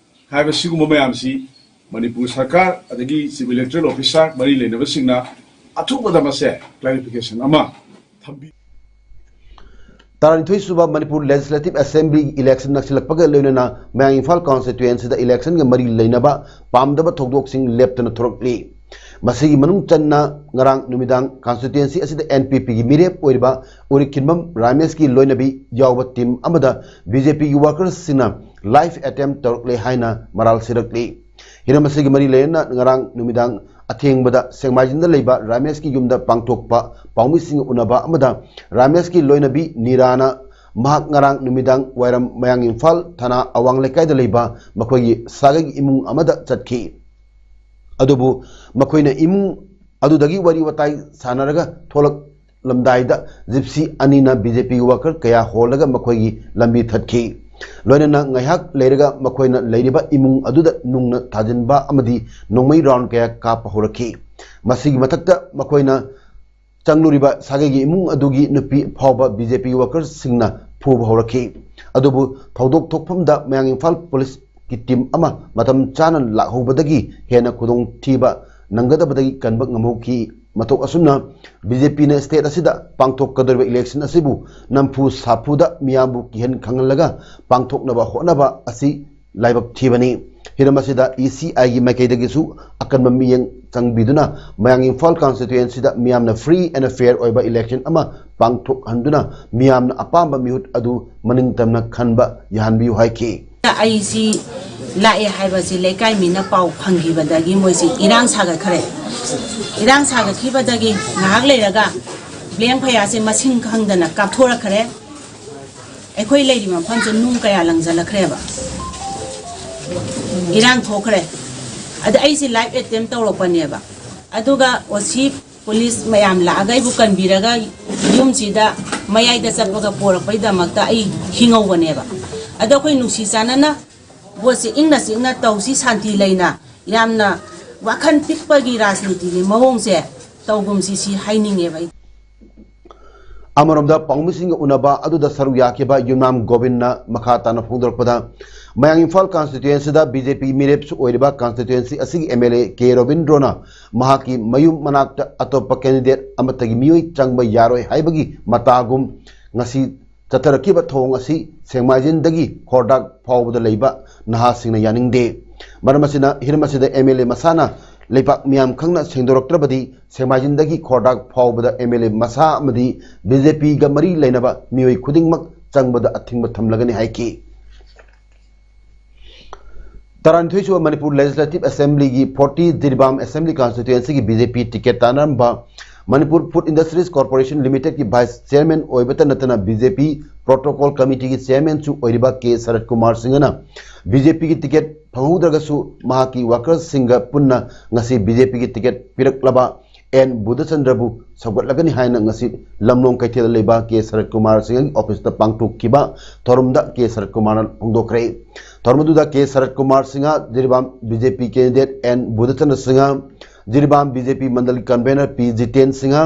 ꯍꯥꯏꯕ ꯁꯤꯒꯨꯝꯕ ꯃꯌꯥꯝꯁꯤ ꯃꯅꯤꯄꯨꯔ ꯁꯔꯀꯥꯔ ꯑꯗꯒꯤ ꯆꯤꯐ ꯏꯂꯦꯛꯇꯣꯔꯦꯜ ꯑꯣꯐꯤꯁꯥꯔ ꯃꯔꯤ ꯂꯩꯅꯕꯁꯤꯡꯅ ꯑꯊꯨꯕꯗ ꯃꯁꯦ ꯀ꯭ꯂꯦꯔꯤꯐꯤꯀꯦꯁꯟ ꯑꯃ ꯊꯝꯕꯤ꯫ ꯇꯔꯥꯅꯤꯊꯣꯏ ꯁꯨꯕ ꯃꯅꯤꯄꯨꯔ ꯂꯦꯖꯤꯁꯂꯦꯇꯤꯚ ꯑꯦꯁꯦꯝꯕ꯭ꯂꯤ ꯏꯂꯦꯛꯁꯟ ꯅꯛꯁꯤꯜꯂꯛꯄꯒ ꯂꯣꯏꯅꯅ ꯃꯌꯥꯡ ꯏꯝꯐꯥꯜ ꯀꯟꯁꯇꯤꯇ꯭ꯋꯦꯟꯁꯤꯗ ꯏꯂꯦꯛꯁꯟꯒ ꯃꯔꯤ ꯂꯩꯅꯕ ꯄꯥꯝꯗꯕ ꯊꯧꯗꯣꯛꯁꯤꯡ ꯂꯦꯞꯇꯅ ꯊꯣꯔꯛꯂꯤ꯫ ꯃꯁꯤꯒꯤ ꯃꯅꯨꯡ ꯆꯟꯅ ꯉꯔꯥꯡ ꯅꯨꯃꯤꯗꯥꯡ ꯀꯟꯁꯇꯤꯇ꯭ꯋꯦꯟꯁꯤ ꯑꯁꯤꯗ ꯑꯦꯟ ꯄꯤ ꯄꯤꯒꯤ ꯃꯤꯔꯦꯞ ꯑꯣꯏꯔꯤꯕ ꯎꯔꯤꯈꯤꯟꯕꯝ ꯔꯥꯃꯦꯁꯀꯤ ꯂꯣꯏꯅꯕꯤ ꯌꯥꯎꯕ ꯇꯤꯝ ꯑꯃꯗ ꯕꯤ ꯖꯦ ꯄꯤꯒꯤ ꯋꯥꯀꯔꯁꯤꯡꯅ ꯂꯥꯏꯐ ꯑꯦꯇꯦꯝ ꯇꯧꯔꯛꯂꯦ ꯍꯥꯏꯅ ꯃꯔꯥꯜ ꯁꯤꯔꯛꯂꯤ꯫ ꯍꯤꯔꯝ ꯑꯁꯤꯒꯤ ꯃꯔꯤ ꯂꯩꯅꯅ ꯉꯔꯥꯡ ꯅꯨꯃꯤꯗꯥꯡ ꯑꯊꯦꯡꯕꯗ ꯁꯦꯛꯃꯥꯏꯖꯤꯟꯗ ꯂꯩꯕ ꯔꯥꯃꯦꯁꯀꯤ ꯌꯨꯝꯗ ꯄꯥꯡꯊꯣꯛꯄ ꯄꯥꯎꯃꯤꯁꯤꯡꯒ ꯎꯅꯕ ꯑꯃꯗ ꯔꯥꯃꯦꯁꯀꯤ ꯂꯣꯏꯅꯕꯤ ꯅꯤꯔꯥꯅ ꯃꯍꯥꯛ ꯉꯔꯥꯡ ꯅꯨꯃꯤꯗꯥꯡ ꯋꯥꯏꯔꯝ ꯃꯌꯥꯡ ꯏꯝꯐꯥꯜ ꯊꯅꯥ ꯑꯋꯥꯡ ꯂꯩꯀꯥꯏꯗ ꯂꯩꯕ ꯃꯈꯣꯏꯒꯤ ꯁꯥꯒꯩꯒꯤ ꯏꯃꯨꯡ ꯑꯃꯗ ꯆꯠꯈꯤ꯫ ꯑꯗꯨꯕꯨ ꯃꯈꯣꯏꯅ ꯏꯃꯨꯡ ꯑꯗꯨꯗꯒꯤ ꯋꯥꯔꯤ ꯋꯥꯇꯥꯏ ꯁꯥꯟꯅꯔꯒ ꯊꯣꯛꯂꯛꯂꯝꯗꯥꯏꯗ ꯖꯤꯞꯁꯤ ꯑꯅꯤꯅ ꯕꯤ ꯖꯦ ꯄꯤꯒꯤ ꯋꯥꯀꯔ ꯀꯌꯥ ꯍꯣꯜꯂꯒ ꯃꯈꯣꯏꯒꯤ ꯂꯝꯕꯤ ꯊꯠꯈꯤ꯫ ꯂꯣꯏꯅꯅ ꯉꯥꯏꯍꯥꯛ ꯂꯩꯔꯒ ꯃꯈꯣꯏꯅ ꯂꯩꯔꯤꯕ ꯏꯃꯨꯡ ꯑꯗꯨꯗ ꯅꯨꯡꯅ ꯊꯥꯖꯤꯟꯕ ꯑꯃꯗꯤ ꯅꯣꯡꯃꯩ ꯔꯥꯎꯟ ꯀꯌꯥ ꯀꯥꯞꯄ ꯍꯧꯔꯛꯈꯤ꯫ ꯃꯁꯤꯒꯤ ꯃꯊꯛꯇ ꯃꯈꯣꯏꯅ ꯆꯪꯂꯨꯔꯤꯕ ꯁꯥꯒꯩꯒꯤ ꯏꯃꯨꯡ ꯑꯗꯨꯒꯤ ꯅꯨꯄꯤ ꯐꯥꯎꯕ ꯕꯤ ꯖꯦ ꯄꯤ ꯋꯥꯀꯔꯁꯤꯡꯅ ꯐꯨꯕ ꯍꯧꯔꯛꯈꯤ꯫ ꯑꯗꯨꯕꯨ ꯊꯧꯗꯣꯛ ꯊꯣꯛꯐꯝꯗ ꯃꯌꯥꯡ ꯏꯝꯐꯥꯜ ꯄꯨꯂꯤꯁꯀꯤ ꯇꯤꯝ ꯑꯃ ꯃꯇꯝ ꯆꯥꯅ ꯂꯥꯛꯍꯧꯕꯗꯒꯤ ꯍꯦꯟꯅ ꯈꯨꯗꯣꯡꯊꯤꯕ ꯅꯪꯒꯗꯕꯗꯒꯤ ꯀꯟꯕ ꯉꯝꯍꯧꯈꯤ꯫ ꯃꯇꯧ ꯑꯁꯨꯝꯅ ꯕꯤ ꯖꯦ ꯄꯤꯅ ꯁ꯭ꯇꯦꯠ ꯑꯁꯤꯗ ꯄꯥꯡꯊꯣꯛꯀꯗꯧꯔꯤꯕ ꯏꯂꯦꯛꯁꯟ ꯑꯁꯤꯕꯨ ꯅꯝꯐꯨ ꯁꯥꯐꯨꯗ ꯃꯤꯌꯥꯝꯕꯨ ꯀꯤꯍꯟ ꯈꯪꯍꯜꯂꯒ ꯄꯥꯡꯊꯣꯛꯅꯕ ꯍꯣꯠꯅꯕ ꯑꯁꯤ ꯂꯥꯏꯕꯛ ꯊꯤꯕꯅꯤ꯫ ꯍꯤꯔꯝ ꯑꯁꯤꯗ ꯏ ꯁꯤ ꯑꯥꯏꯒꯤ ꯃꯥꯏꯀꯩꯗꯒꯤꯁꯨ ꯑꯀꯟꯕ ꯃꯤꯠꯌꯦꯡ ꯆꯪꯕꯤꯗꯨꯅ ꯃꯌꯥꯡ ꯏꯝꯐꯥꯜ ꯀꯟꯁꯇꯤꯇ꯭ꯋꯦꯟꯁꯤꯗ ꯃꯤꯌꯥꯝꯅ free and fair ꯑꯣꯏꯕ ꯏꯂꯦꯛꯁꯟ ꯑꯃ ꯄꯥꯡꯊꯣꯛꯍꯟꯗꯨꯅ ꯃꯤꯌꯥꯝꯅ ꯑꯄꯥꯝꯕ ꯃꯤꯍꯨꯠ ꯑꯗꯨ ꯃꯅꯤꯡ ꯇꯝꯅ ꯈꯟꯕ ꯌꯥꯍꯟꯕꯤꯌꯨ ꯍꯥꯏꯈꯤ꯫ ꯑꯩꯁꯤ ꯂꯥꯛꯑꯦ ꯍꯥꯏꯕꯁꯤ ꯂꯩꯀꯥꯏ ꯃꯤꯅ ꯄꯥꯎ ꯐꯪꯈꯤꯕꯗꯒꯤ ꯃꯣꯏꯁꯤ ꯏꯔꯥꯡ ꯁꯥꯒꯠꯈ꯭ꯔꯦ꯫ ꯏꯔꯥꯡ ꯁꯥꯒꯠꯈꯤꯕꯗꯒꯤ ꯉꯥꯏꯍꯥꯛ ꯂꯩꯔꯒ ꯕ꯭ꯂꯦꯡ ꯐꯌꯥꯔꯁꯦ ꯃꯁꯤꯡ ꯈꯪꯗꯅ ꯀꯥꯞꯊꯣꯔꯛꯈ꯭ꯔꯦ꯫ ꯑꯩꯈꯣꯏ ꯂꯩꯔꯤꯕ ꯃꯐꯝꯁꯦ ꯅꯨꯡ ꯀꯌꯥ ꯂꯪꯁꯤꯜꯂꯛꯈ꯭ꯔꯦꯕ꯫ ꯏꯔꯥꯡ ꯊꯣꯛꯈ꯭ꯔꯦ꯫ ꯑꯗ ꯑꯩꯁꯦ ꯂꯥꯏꯐ ꯑꯦꯇꯦꯝ ꯇꯧꯔꯛꯄꯅꯦꯕ꯫ ꯑꯗꯨꯒ ꯑꯣ ꯁꯤ ꯄꯨꯂꯤꯁ ꯃꯌꯥꯝ ꯂꯥꯛꯑꯒ ꯑꯩꯕꯨ ꯀꯟꯕꯤꯔꯒ ꯌꯨꯝꯁꯤꯗ ꯃꯌꯥꯏꯗ ꯆꯠꯄꯒ ꯄꯣꯔꯛꯄꯩꯗꯃꯛꯇ ꯑꯩ ꯍꯤꯡꯍꯧꯕꯅꯦꯕ꯫ ꯑꯗꯣ ꯑꯩꯈꯣꯏ ꯅꯨꯡꯁꯤ ꯆꯥꯟꯅꯅ ꯚꯣꯠꯁꯦ ꯏꯪꯅ ꯆꯤꯛꯅ ꯇꯧꯁꯤ, ꯁꯥꯟꯇꯤ ꯂꯩꯅ, ꯌꯥꯝꯅ ꯋꯥꯈꯜ ꯄꯤꯛꯄꯒꯤ ꯔꯥꯖꯅꯤꯇꯤꯒꯤ ꯃꯑꯣꯡꯁꯦ ꯇꯧꯒꯨꯝꯁꯤ, ꯁꯤ ꯍꯥꯏꯅꯤꯡꯉꯦꯕ ꯑꯩ꯫ ꯑꯃꯔꯣꯝꯗ ꯄꯥꯎꯃꯤꯁꯤꯡꯒ ꯎꯅꯕ ꯑꯗꯨꯗ ꯁꯔꯨꯛ ꯌꯥꯈꯤꯕ ꯌꯨꯝꯅꯥꯝ ꯒꯣꯕꯤꯟꯅ ꯃꯈꯥ ꯇꯥꯅ ꯐꯣꯡꯗꯣꯔꯛꯄꯗ, ꯃꯌꯥꯡ ꯏꯝꯐꯥꯜ ꯀꯟꯁꯇꯤꯇ꯭ꯋꯦꯟꯁꯤꯗ ꯕꯤ ꯖꯦ ꯄꯤ ꯃꯤꯔꯦꯞꯁꯨ ꯑꯣꯏꯔꯤꯕ ꯀꯟꯁꯇꯤꯇ꯭ꯋꯦꯟꯁꯤ ꯑꯁꯤꯒꯤ ꯑꯦꯝ ꯑꯦꯜ ꯑꯦ ꯀꯦ ꯔꯣꯕꯤꯟꯗ꯭ꯔꯣꯅ ꯃꯍꯥꯛꯀꯤ ꯃꯌꯨꯝ ꯃꯅꯥꯛꯇ ꯑꯇꯣꯞꯄ ꯀꯦꯟꯗꯤꯗꯦꯠ ꯑꯃꯠꯇꯒꯤ ꯃꯤꯑꯣꯏ ꯆꯪꯕ ꯌꯥꯔꯣꯏ ꯍꯥꯏꯕꯒꯤ ꯃꯇꯥꯒꯨꯝ ꯉꯁꯤ ꯆꯠꯊꯔꯛꯈꯤꯕ ꯊꯧꯑꯣꯡ ꯑꯁꯤ ꯁꯦꯡꯃꯥꯏꯖꯤꯟꯗꯒꯤ ꯈꯣꯔꯗꯥꯛ ꯐꯥꯎꯕꯗ ꯂꯩꯕ ꯅꯍꯥꯁꯤꯡꯅ ꯌꯥꯅꯤꯡꯗꯦ꯫ ꯃꯔꯝ ꯑꯁꯤꯅ ꯍꯤꯔꯝ ꯑꯁꯤꯗ ꯑꯦꯝ ꯑꯦꯜ ꯑꯦ ꯃꯁꯥꯅ ꯂꯩꯕꯥꯛ ꯃꯤꯌꯥꯝ ꯈꯪꯅ ꯁꯦꯡꯗꯣꯔꯛꯇ꯭ꯔꯕꯗꯤ ꯁꯦꯡꯃꯥꯏꯖꯤꯟꯗꯒꯤ ꯈꯣꯔꯗꯥꯛ ꯐꯥꯎꯕꯗ ꯑꯦꯝ ꯑꯦꯜ ꯑꯦ ꯃꯁꯥ ꯑꯃꯗꯤ ꯕꯤ ꯖꯦ ꯄꯤꯒ ꯃꯔꯤ ꯂꯩꯅꯕ ꯃꯤꯑꯣꯏ ꯈꯨꯗꯤꯡꯃꯛ ꯆꯪꯕꯗ ꯑꯊꯤꯡꯕ ꯊꯝꯂꯒꯅꯤ ꯍꯥꯏꯈꯤ꯫ ꯇꯔꯥꯅꯤꯊꯣꯏꯁꯨꯕ ꯃꯅꯤꯄꯨꯔ ꯂꯦꯖꯤꯁꯂꯦꯇꯤꯚ ꯑꯦꯁꯦꯝꯕ꯭ꯂꯤꯒꯤ ꯐꯣꯔꯇꯤ ꯖꯤꯔꯤꯕꯥꯝ ꯑꯦꯁꯦꯝꯕ꯭ꯂꯤ ꯀꯟꯁꯇꯤꯇ꯭ꯋꯦꯟꯁꯤꯒꯤ ꯕꯤ ꯖꯦ ꯄꯤ ꯇꯤꯀꯦꯠ ꯇꯥꯟꯅꯔꯝꯕ ꯃꯅꯤꯄꯨꯔ ꯐꯨꯗ ꯏꯟꯗꯁꯇ꯭ꯔꯤꯁ ꯀꯣꯔꯄꯣꯔꯦꯁꯟ ꯂꯤꯃꯤꯇꯦꯗꯀꯤ ꯚꯥꯏꯁ ꯆꯤꯌꯔꯃꯦꯟ ꯑꯣꯏꯕꯇ ꯅꯠꯇꯅ ꯕꯤ ꯖꯦ ꯄꯤ ꯄ꯭ꯔꯣꯇꯣꯀꯣꯜ ꯀꯃꯤꯇꯤꯒꯤ ꯆꯤꯌꯔꯃꯦꯟꯁꯨ ꯑꯣꯏꯔꯤꯕ ꯀꯦ ꯁꯔꯠ ꯀꯨꯃꯥꯔ ꯁꯤꯡꯍꯅ ꯕꯤ ꯖꯦ ꯄꯤꯒꯤ ꯇꯤꯀꯦꯠ ꯐꯪꯍꯧꯗ꯭ꯔꯒꯁꯨ ꯃꯍꯥꯛꯀꯤ ꯋꯥꯀꯔꯁꯤꯡꯒ ꯄꯨꯟꯅ ꯉꯁꯤ ꯕꯤ ꯖꯦ ꯄꯤꯒꯤ ꯇꯤꯀꯦꯠ ꯄꯤꯔꯛꯂꯕ ꯑꯦꯟ ꯕꯨꯙꯆꯟꯗ꯭ꯔꯕꯨ ꯁꯧꯒꯠꯂꯒꯅꯤ ꯍꯥꯏꯅ ꯉꯁꯤ ꯂꯝꯂꯣꯡ ꯀꯩꯊꯦꯜꯗ ꯂꯩꯕ ꯀꯦ ꯁꯔꯠ ꯀꯨꯃꯥꯔ ꯁꯤꯡꯍꯒꯤ ꯑꯣꯐꯤꯁꯇ ꯄꯥꯡꯊꯣꯛꯈꯤꯕ ꯊꯧꯔꯝꯗ ꯀꯦ ꯁꯔꯠ ꯀꯨꯃꯥꯔꯅ ꯐꯣꯡꯗꯣꯛꯈ꯭ꯔꯦ꯫ ꯊꯧꯔꯝ ꯑꯗꯨꯗ K Sarat Kumar Singh, Jiribam B J P candidate N Budhachandra Singh, Jiribam B J P mandal convenor P Jiten Singh,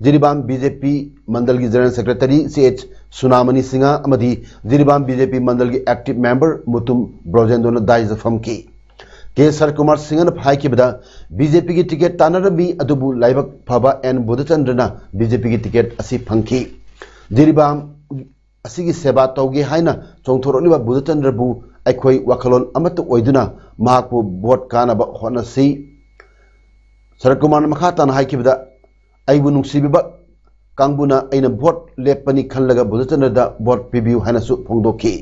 Jiribam B J P ꯃꯟꯗꯜꯒꯤ general secretary C H Sunamani Singh ꯑꯃꯗꯤ ꯖꯤꯔꯤꯕꯥꯝ ꯕꯤ ꯖꯦ ꯄꯤ ꯃꯟꯗꯜꯒꯤ ꯑꯦꯛꯇꯤꯚ ꯃꯦꯝꯕꯔ ꯃꯨꯇꯨꯝ ꯕ꯭ꯔꯣꯖꯦꯟꯗꯣꯅ ꯗꯥꯏꯁꯇ ꯐꯝꯈꯤ꯫ ꯀꯦ ꯁꯔꯀꯨꯃꯥꯔ ꯁꯤꯡꯍꯅ ꯍꯥꯏꯈꯤꯕꯗ, ꯕꯤ ꯖꯦ ꯄꯤꯒꯤ ꯇꯤꯀꯦꯠ ꯇꯥꯟꯅꯔꯝꯃꯤ, ꯑꯗꯨꯕꯨ ꯂꯥꯏꯕꯛ ꯐꯕ ꯑꯦꯟ ꯕꯨꯙꯆꯟꯗ꯭ꯔꯅ ꯕꯤ ꯖꯦ ꯄꯤꯒꯤ ꯇꯤꯀꯦꯠ ꯑꯁꯤ ꯐꯪꯈꯤ꯫ ꯖꯤꯔꯤꯕꯥꯝ ꯑꯁꯤꯒꯤ ꯁꯦꯕꯥ ꯇꯧꯒꯦ ꯍꯥꯏꯅ ꯆꯣꯡꯊꯣꯔꯛꯂꯤꯕ ꯕꯨꯙꯆꯟꯗ꯭ꯔꯕꯨ ꯑꯩꯈꯣꯏ ꯋꯥꯈꯜꯂꯣꯟ ꯑꯃꯠꯇ ꯑꯣꯏꯗꯨꯅ ꯃꯍꯥꯛꯄꯨ ꯚꯣꯠ ꯀꯥꯅꯕ ꯍꯣꯠꯅꯁꯤ꯫ ꯁꯔꯠ ꯀꯨꯃꯥꯔꯅ ꯃꯈꯥ ꯇꯥꯅ ꯍꯥꯏꯈꯤꯕꯗ, "ꯑꯩꯕꯨ ꯅꯨꯡꯁꯤꯕꯤꯕ ꯀꯥꯡꯕꯨꯅ ꯑꯩꯅ ꯚꯣꯠ ꯂꯦꯞꯄꯅꯤ ꯈꯜꯂꯒ ꯕꯨꯙꯆꯟꯗ꯭ꯔꯗ ꯚꯣꯠ ꯄꯤꯕꯤꯌꯨ" ꯍꯥꯏꯅꯁꯨ ꯐꯣꯡꯗꯣꯛꯈꯤ꯫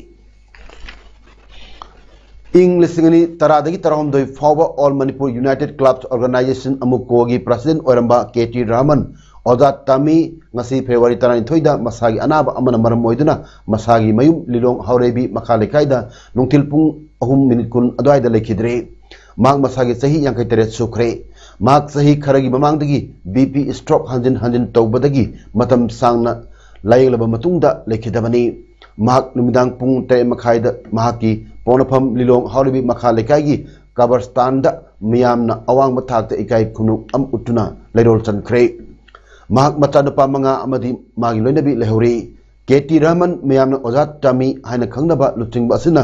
ꯏꯪ ꯂꯤꯁꯤꯡ ꯑꯅꯤ ꯇꯔꯥꯗꯒꯤ ꯇꯔꯥꯍꯨꯝꯗꯣꯏ ꯐꯥꯎꯕ All Manipur United Clubs Organization, ꯑꯃꯨꯀꯣꯒꯤ ꯄ꯭ꯔꯁꯤꯗꯦꯟ ꯑꯣꯏꯔꯝꯕ ꯀꯦ ꯇꯤ ꯔꯍꯃꯟ ꯑꯣꯖꯥ ꯇꯥꯃꯤ ꯉꯁꯤ ꯐꯦꯕ꯭ꯔꯨꯋꯥꯔꯤ ꯇꯔꯥꯅꯤꯊꯣꯏꯗ ꯃꯁꯥꯒꯤ ꯑꯅꯥꯕ ꯑꯃꯅ ꯃꯔꯝ ꯑꯣꯏꯗꯨꯅ ꯃꯁꯥꯒꯤ ꯃꯌꯨꯝ ꯂꯤꯂꯣꯡ ꯍꯥꯎꯔꯩꯕꯤ ꯃꯈꯥ ꯂꯩꯀꯥꯏꯗ ꯅꯨꯡꯊꯤꯜ ꯄꯨꯡ ꯑꯍꯨꯝ ꯃꯤꯅꯤꯠ ꯀꯨꯟ ꯑꯗꯨꯋꯥꯏꯗ ꯂꯩꯈꯤꯗ꯭ꯔꯦ꯫ ꯃꯍꯥꯛ ꯃꯁꯥꯒꯤ ꯆꯍꯤ ꯌꯥꯡꯈꯩ ꯇꯔꯦꯠ ꯁꯨꯈ꯭ꯔꯦ꯫ ꯃꯍꯥꯛ ꯆꯍꯤ ꯈꯔꯒꯤ ꯃꯃꯥꯡꯗꯒꯤ ꯕꯤ ꯄꯤ ꯁ꯭ꯇ꯭ꯔꯣꯛ ꯍꯟꯖꯤꯟ ꯍꯟꯖꯤꯟ ꯇꯧꯕꯗꯒꯤ ꯃꯇꯝ ꯁꯥꯡꯅ ꯂꯥꯌꯦꯡꯂꯕ ꯃꯇꯨꯡꯗ ꯂꯩꯈꯤꯗꯕꯅꯤ꯫ ꯃꯍꯥꯛ ꯅꯨꯃꯤꯗꯥꯡ ꯄꯨꯡ ꯇꯔꯦꯠ ꯃꯈꯥꯏꯗ ꯃꯍꯥꯛꯀꯤ ꯄꯣꯛꯅꯐꯝ ꯂꯤꯂꯣꯡ ꯍꯥꯎꯔꯩꯕꯤ ꯃꯈꯥ ꯂꯩꯀꯥꯏꯒꯤ ꯀꯕꯔꯁꯇꯥꯟꯗ ꯃꯤꯌꯥꯝꯅ ꯑꯋꯥꯡꯕ ꯊꯥꯛꯇ ꯏꯀꯥꯏ ꯈꯨꯝꯅꯨ ꯑꯃ ꯎꯠꯇꯨꯅ ꯂꯩꯔꯣꯜ ꯆꯟꯈ꯭ꯔꯦ꯫ ꯃꯍꯥꯛ ꯃꯆꯥꯅꯨꯄꯥ ꯃꯉꯥ ꯑꯃꯗꯤ ꯃꯥꯒꯤ ꯂꯣꯏꯅꯕꯤ ꯂꯩꯍꯧꯔꯤ꯫ ꯀꯦ ꯇꯤ ꯔꯍꯃꯟ ꯃꯌꯥꯝꯅ ꯑꯣꯖꯥ ꯇꯥꯃꯤ ꯍꯥꯏꯅ ꯈꯪꯅꯕ ꯂꯨꯆꯤꯡꯕ ꯑꯁꯤꯅ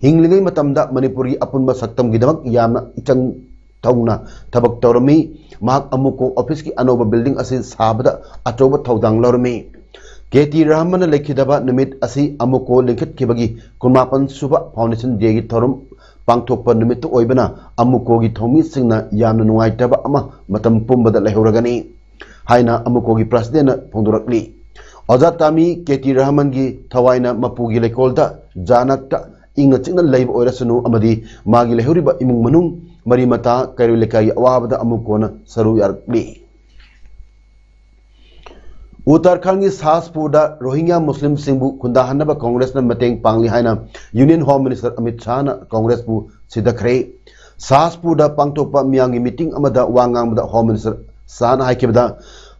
ꯍꯤꯡꯂꯤꯉꯩ ꯃꯇꯝꯗ ꯃꯅꯤꯄꯨꯔꯒꯤ ꯑꯄꯨꯟꯕ ꯁꯛꯇꯝꯒꯤꯗꯃꯛ ꯌꯥꯝꯅ ꯏꯆꯪ ꯊꯧꯅ ꯊꯕꯛ ꯇꯧꯔꯝꯃꯤ꯫ ꯃꯍꯥꯛ ꯑꯃꯨꯀꯣ ꯑꯣꯐꯤꯁꯀꯤ ꯑꯅꯧꯕ ꯕꯤꯜꯗꯤꯡ ꯑꯁꯤ ꯁꯥꯕꯗ ꯑꯆꯧꯕ ꯊꯧꯗꯥꯡ ꯂꯧꯔꯝꯃꯤ꯫ ꯀꯦ ꯇꯤ ꯔꯍꯃꯟꯅ ꯂꯩꯈꯤꯗꯕ ꯅꯨꯃꯤꯠ ꯑꯁꯤ ꯑꯃꯨꯀꯣ ꯂꯤꯡꯈꯠꯈꯤꯕꯒꯤ ꯀꯨꯟꯃꯥꯄꯟ ꯁꯨꯕ ꯐꯥꯎꯟꯗꯦꯁꯟ ꯗꯦꯒꯤ ꯊꯧꯔꯝ ꯄꯥꯡꯊꯣꯛꯄ ꯅꯨꯃꯤꯠꯇ ꯑꯣꯏꯕꯅ ꯑꯃꯨꯀꯣꯒꯤ ꯊꯧꯃꯤꯁꯤꯡꯅ ꯌꯥꯝꯅ ꯅꯨꯡꯉꯥꯏꯇꯕ ꯑꯃ ꯃꯇꯝ ꯄꯨꯝꯕꯗ ꯂꯩꯍꯧꯔꯒꯅꯤ ꯍꯥꯏꯅ ꯑꯃꯨꯀꯣꯒꯤ ꯄ꯭ꯔꯁꯤꯗꯦꯟꯅ ꯐꯣꯡꯗꯣꯔꯛꯂꯤ꯫ ꯑꯣꯖꯥ ꯇꯥꯃꯤ ꯀꯦ ꯇꯤ ꯔꯍꯃꯟꯒꯤ ꯊꯋꯥꯏꯅ ꯃꯄꯨꯒꯤ ꯂꯩꯀꯣꯜꯗ ꯖꯥꯅꯛꯇ ꯏꯪꯅ ꯆꯤꯛꯅ ꯂꯩꯕ ꯑꯣꯏꯔꯁꯅꯨ ꯑꯃꯗꯤ ꯃꯥꯒꯤ ꯂꯩꯍꯧꯔꯤꯕ ꯏꯃꯨꯡ ꯃꯅꯨꯡ, ꯃꯔꯤ ꯃꯇꯥ, ꯀꯩꯔꯣꯏ ꯂꯩꯀꯥꯏꯒꯤ ꯑꯋꯥꯕꯗ ꯑꯃꯨꯀꯣꯅ ꯁꯔꯨ ꯌꯥꯔꯛꯂꯤ꯫ ꯎꯠꯇꯔꯈꯟꯒꯤ ꯁꯥꯁꯄꯨꯔꯗ ꯔꯣꯍꯤꯡꯒ꯭ꯌꯥ ꯃꯨꯁꯂꯤꯝꯁꯤꯡꯕꯨ ꯈꯨꯟꯗꯥꯍꯟꯅꯕ ꯀꯣꯡꯒ꯭ꯔꯦꯁꯅ ꯃꯇꯦꯡ ꯄꯥꯡꯂꯤ ꯍꯥꯏꯅ ꯌꯨꯅꯤꯌꯟ ꯍꯣꯝ ꯃꯤꯅꯤꯁꯇꯔ ꯑꯃꯤꯠ ꯁꯥꯍꯅ ꯀꯣꯡꯒ꯭ꯔꯦꯁꯄꯨ ꯁꯤꯊꯈ꯭ꯔꯦ꯫ ꯁꯥꯁꯄꯨꯔꯗ ꯄꯥꯡꯊꯣꯛꯄ ꯃꯤꯌꯥꯝꯒꯤ ꯃꯤꯇꯤꯡ ꯑꯃꯗ ꯋꯥ ꯉꯥꯡꯕꯗ ꯍꯣꯝ ꯃꯤꯅꯤꯁꯇꯔ ꯁꯥꯍꯅ ꯍꯥꯏꯈꯤꯕꯗ,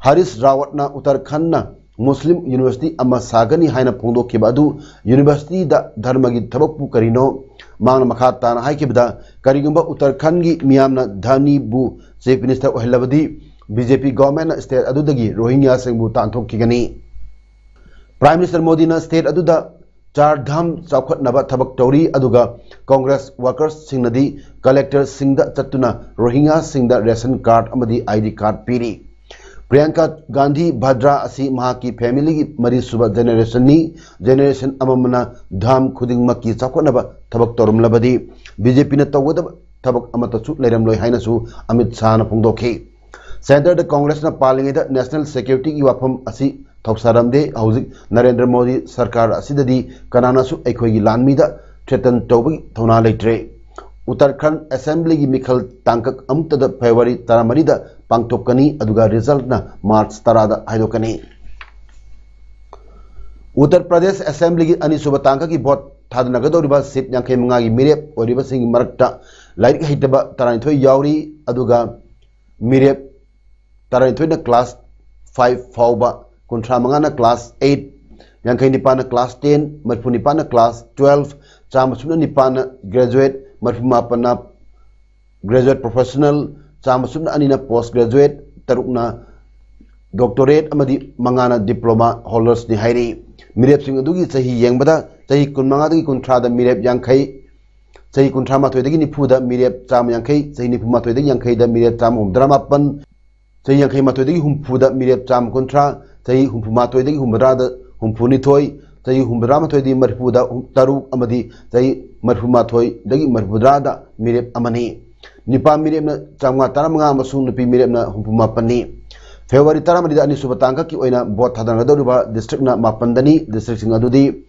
ꯍꯔꯤꯁ ꯔꯥꯋꯠꯅ ꯎꯠꯇꯔꯈꯟꯗ ꯃꯨꯁꯂꯤꯝ ꯌꯨꯅꯤꯚꯔꯁꯤꯇꯤ ꯑꯃ ꯁꯥꯒꯅꯤ ꯍꯥꯏꯅ ꯐꯣꯡꯗꯣꯛꯈꯤꯕ ꯑꯗꯨ ꯌꯨꯅꯤꯚꯔꯁꯤꯇꯤꯗ ꯙꯔꯃꯒꯤ ꯊꯕꯛꯄꯨ ꯀꯔꯤꯅꯣ? ꯃꯍꯥꯛꯅ ꯃꯈꯥ ꯇꯥꯅ ꯍꯥꯏꯈꯤꯕꯗ, ꯀꯔꯤꯒꯨꯝꯕ ꯎꯠꯇꯔꯈꯟꯒꯤ ꯃꯤꯌꯥꯝꯅ ꯙꯅꯤꯕꯨ ꯆꯤꯐ ꯃꯤꯅꯤꯁꯇꯔ ꯑꯣꯏꯍꯜꯂꯕꯗꯤ ꯕꯤ ꯖꯦ ꯄꯤ ꯒꯣꯚꯔꯟꯃꯦꯟꯠꯅ ꯁ꯭ꯇꯦꯠ ꯑꯗꯨꯗꯒꯤ ꯔꯣꯍꯤꯡꯒ꯭ꯌꯥꯁꯤꯡꯕꯨ ꯇꯥꯟꯊꯣꯛꯈꯤꯒꯅꯤ꯫ ꯄ꯭ꯔꯥꯏꯝ ꯃꯤꯅꯤꯁꯇꯔ ꯃꯣꯗꯤꯅ ꯁ꯭ꯇꯦꯠ ꯑꯗꯨꯗ ꯆꯥꯔ ꯙꯥꯝ ꯆꯥꯎꯈꯠꯅꯕ ꯊꯕꯛ ꯇꯧꯔꯤ, ꯑꯗꯨꯒ ꯀꯣꯡꯒ꯭ꯔꯦꯁ ꯋꯥꯔꯀꯔꯁꯁꯤꯡꯅꯗꯤ ꯀꯂꯦꯛꯇꯔꯁꯤꯡꯗ ꯆꯠꯇꯨꯅ ꯔꯣꯍꯤꯡꯒ꯭ꯌꯥꯁꯤꯡꯗ ꯔꯦꯁꯟ ꯀꯥꯔꯗ ꯑꯃꯗꯤ ꯑꯥꯏ ꯗꯤ ꯀꯥꯔꯗ ꯄꯤꯔꯤ꯫ ꯄ꯭ꯔꯤꯌꯥꯡꯀꯥ ꯒꯥꯟꯙꯤ ꯚꯗ꯭ꯔꯥ ꯑꯁꯤ ꯃꯍꯥꯛꯀꯤ ꯐꯦꯃꯤꯂꯤꯒꯤ ꯃꯔꯤꯁꯨꯕ ꯖꯦꯅꯦꯔꯦꯁꯟꯅꯤ꯫ ꯖꯦꯅꯦꯔꯦꯁꯟ ꯑꯃꯃꯝꯅ ꯙꯥꯝ ꯈꯨꯗꯤꯡꯃꯛꯀꯤ ꯆꯥꯎꯈꯠꯅꯕ ꯊꯕꯛ ꯇꯧꯔꯝꯂꯕꯗꯤ ꯕꯤ ꯖꯦ ꯄꯤꯅ ꯇꯧꯒꯗꯕ ꯊꯕꯛ ꯑꯃꯠꯇꯁꯨ ꯂꯩꯔꯝꯂꯣꯏ ꯍꯥꯏꯅꯁꯨ ꯑꯃꯤꯠ ꯁꯥꯍꯅ ꯐꯣꯡꯗꯣꯛꯈꯤ꯫ ꯁꯦꯟꯇꯔꯗ ꯀꯣꯡꯒ꯭ꯔꯦꯁꯅ ꯄꯥꯜꯂꯤꯉꯩꯗ ꯅꯦꯁꯅꯦꯜ ꯁꯦꯀ꯭ꯌꯨꯔꯤꯇꯤꯒꯤ ꯋꯥꯐꯝ ꯑꯁꯤ ꯊꯧꯁꯥꯔꯝꯗꯦ꯫ ꯍꯧꯖꯤꯛ ꯅꯔꯦꯟꯗ꯭ꯔ ꯃꯣꯗꯤ ꯁꯔꯀꯥꯔ ꯑꯁꯤꯗꯗꯤ ꯀꯅꯥꯅꯁꯨ ꯑꯩꯈꯣꯏꯒꯤ ꯂꯥꯟꯃꯤꯗ ꯊ꯭ꯔꯦꯇꯟ ꯇꯧꯕꯒꯤ ꯊꯧꯅꯥ ꯂꯩꯇ꯭ꯔꯦ꯫ ꯎꯠꯇꯔꯈꯟꯗ ꯑꯦꯁꯦꯝꯕ꯭ꯂꯤꯒꯤ ꯃꯤꯈꯜ ꯇꯥꯡꯀꯛ ꯑꯃꯨꯛꯇꯗ ꯐꯦꯕ꯭ꯔꯨꯋꯥꯔꯤ ꯇꯔꯥꯃꯔꯤꯗ ꯄꯥꯡꯊꯣꯛꯀꯅꯤ, ꯑꯗꯨꯒ ꯔꯤꯖꯜꯠꯅ ꯃꯥꯔꯆ ꯇꯔꯥꯗ ꯍꯥꯏꯗꯣꯛꯀꯅꯤ꯫ ꯎꯠꯇꯔ ꯄ꯭ꯔꯗꯦꯁ ꯑꯦꯁꯦꯝꯕ꯭ꯂꯤꯒꯤ ꯑꯅꯤꯁꯨꯕ ꯇꯥꯡꯀꯛꯀꯤ ꯚꯣꯠ ꯊꯥꯗꯅꯒꯗꯧꯔꯤꯕ ꯁꯤꯠ ꯌꯥꯡꯈꯩ ꯃꯉꯥꯒꯤ ꯃꯤꯔꯦꯞ ꯑꯣꯏꯔꯤꯕꯁꯤꯡꯒꯤ ꯃꯔꯛꯇ ꯂꯥꯏꯔꯤꯛ ꯍꯩꯇꯕ ꯇꯔꯥꯅꯤꯊꯣꯏ ꯌꯥꯎꯔꯤ, ꯑꯗꯨꯒ ꯃꯤꯔꯦꯞ ꯇꯔꯥꯅꯤꯊꯣꯏꯅ ꯀ꯭ꯂꯥꯁ ꯐꯥꯏꯚ ꯐꯥꯎꯕ, ꯀꯨꯟꯊ꯭ꯔꯥ ꯃꯉꯥꯅ ꯀ꯭ꯂꯥꯁ ꯑꯩꯠ, ꯌꯥꯡꯈꯩ ꯅꯤꯄꯥꯟꯅ ꯀ꯭ꯂꯥꯁ ꯇꯦꯟ, ꯃꯔꯤꯐꯨ ꯅꯤꯄꯥꯟꯅ ꯀ꯭ꯂꯥꯁ ꯇꯨꯋꯦꯜꯐ, ꯆꯥꯝꯃ ꯁꯨꯞꯅ ꯅꯤꯄꯥꯟꯅ ꯒ꯭ꯔꯦꯖꯨꯋꯦꯠ, ꯃꯔꯤꯐꯨ ꯃꯥꯄꯟꯅ ꯒ꯭ꯔꯦꯖꯨꯋꯦꯠ ꯄ꯭ꯔꯣꯐꯦꯁꯅꯦꯜ, ꯆꯥꯝꯃ ꯁꯨꯞꯅ ꯑꯅꯤꯅ ꯄꯣꯁ ꯒ꯭ꯔꯦꯖꯨꯋꯦꯠ, ꯇꯔꯨꯛꯅ ꯗꯣꯛꯇꯣꯔꯦꯠ ꯑꯃꯗꯤ ꯃꯉꯥꯅ ꯗꯤꯄ꯭ꯂꯣꯃꯥ ꯍꯣꯜꯗꯔꯁꯅꯤ ꯍꯥꯏꯔꯤ꯫ ꯃꯤꯔꯦꯞꯁꯤꯡ ꯑꯗꯨꯒꯤ ꯆꯍꯤ ꯌꯦꯡꯕꯗ ꯆꯍꯤ ꯀꯨꯟꯃꯉꯥꯗꯒꯤ ꯀꯨꯟꯊ꯭ꯔꯥꯗ ꯃꯤꯔꯦꯞ ꯌꯥꯡꯈꯩ, ꯆꯍꯤ ꯀꯨꯟꯊ꯭ꯔꯥ ꯃꯥꯊꯣꯏꯗꯒꯤ ꯅꯤꯐꯨꯗ ꯃꯤꯔꯦꯞ ꯆꯥꯝꯃ ꯌꯥꯡꯈꯩ, ꯆꯍꯤ ꯅꯤꯐꯨ ꯃꯥꯊꯣꯏꯗꯒꯤ ꯌꯥꯡꯈꯩꯗ ꯃꯤꯔꯦꯞ ꯆꯥꯝꯃ ꯍꯨꯝꯐꯨꯇꯔꯥ ꯃꯥꯄꯟ, ꯆꯍꯤ ꯌꯥꯡꯈꯩ ꯃꯥꯊꯣꯏꯗꯒꯤ ꯍꯨꯝꯐꯨꯗ ꯃꯤꯔꯦꯞ ꯆꯥꯝꯃ ꯀꯨꯟꯊ꯭ꯔꯥ, ꯆꯍꯤ ꯍꯨꯝꯐꯨ ꯃꯥꯊꯣꯏꯗꯒꯤ ꯍꯨꯝꯐꯨꯇꯔꯥꯗ ꯍꯨꯝꯐꯨ ꯅꯤꯊꯣꯏ, ꯆꯍꯤ ꯍꯨꯝꯐꯨꯇꯔꯥ ꯃꯥꯊꯣꯏꯗꯒꯤ ꯃꯔꯤꯐꯨꯗ ꯍꯨꯝ-, ꯇꯔꯨꯛ ꯑꯃꯗꯤ ꯆꯍꯤ ꯃꯔꯤꯐꯨ ꯃꯥꯊꯣꯏꯗꯒꯤ ꯃꯔꯤꯐꯨꯇꯔꯥꯗ ꯃꯤꯔꯦꯞ ꯑꯃꯅꯤ꯫ ꯅꯨꯄꯥ ꯃꯤꯔꯦꯞꯅ ꯆꯥꯝꯃꯉꯥ ꯇꯔꯥꯃꯉꯥ ꯑꯃꯁꯨꯡ ꯅꯨꯄꯤ ꯃꯤꯔꯦꯞꯅ ꯍꯨꯝꯐꯨ ꯃꯥꯄꯟꯅꯤ꯫ ꯐꯦꯕ꯭ꯔꯨꯋꯥꯔꯤ ꯇꯔꯥꯃꯔꯤꯗ ꯑꯅꯤꯁꯨꯕ ꯇꯥꯡꯀꯛꯀꯤ ꯑꯣꯏꯅ ꯚꯣꯠ ꯊꯥꯗꯅꯒꯗꯧꯔꯤꯕ ꯗꯤꯁꯇ꯭ꯔꯤꯛꯅ ꯃꯥꯄꯟꯗꯅꯤ꯫ ꯗꯤꯁꯇ꯭ꯔꯤꯛꯁꯤꯡ ꯑꯗꯨꯗꯤ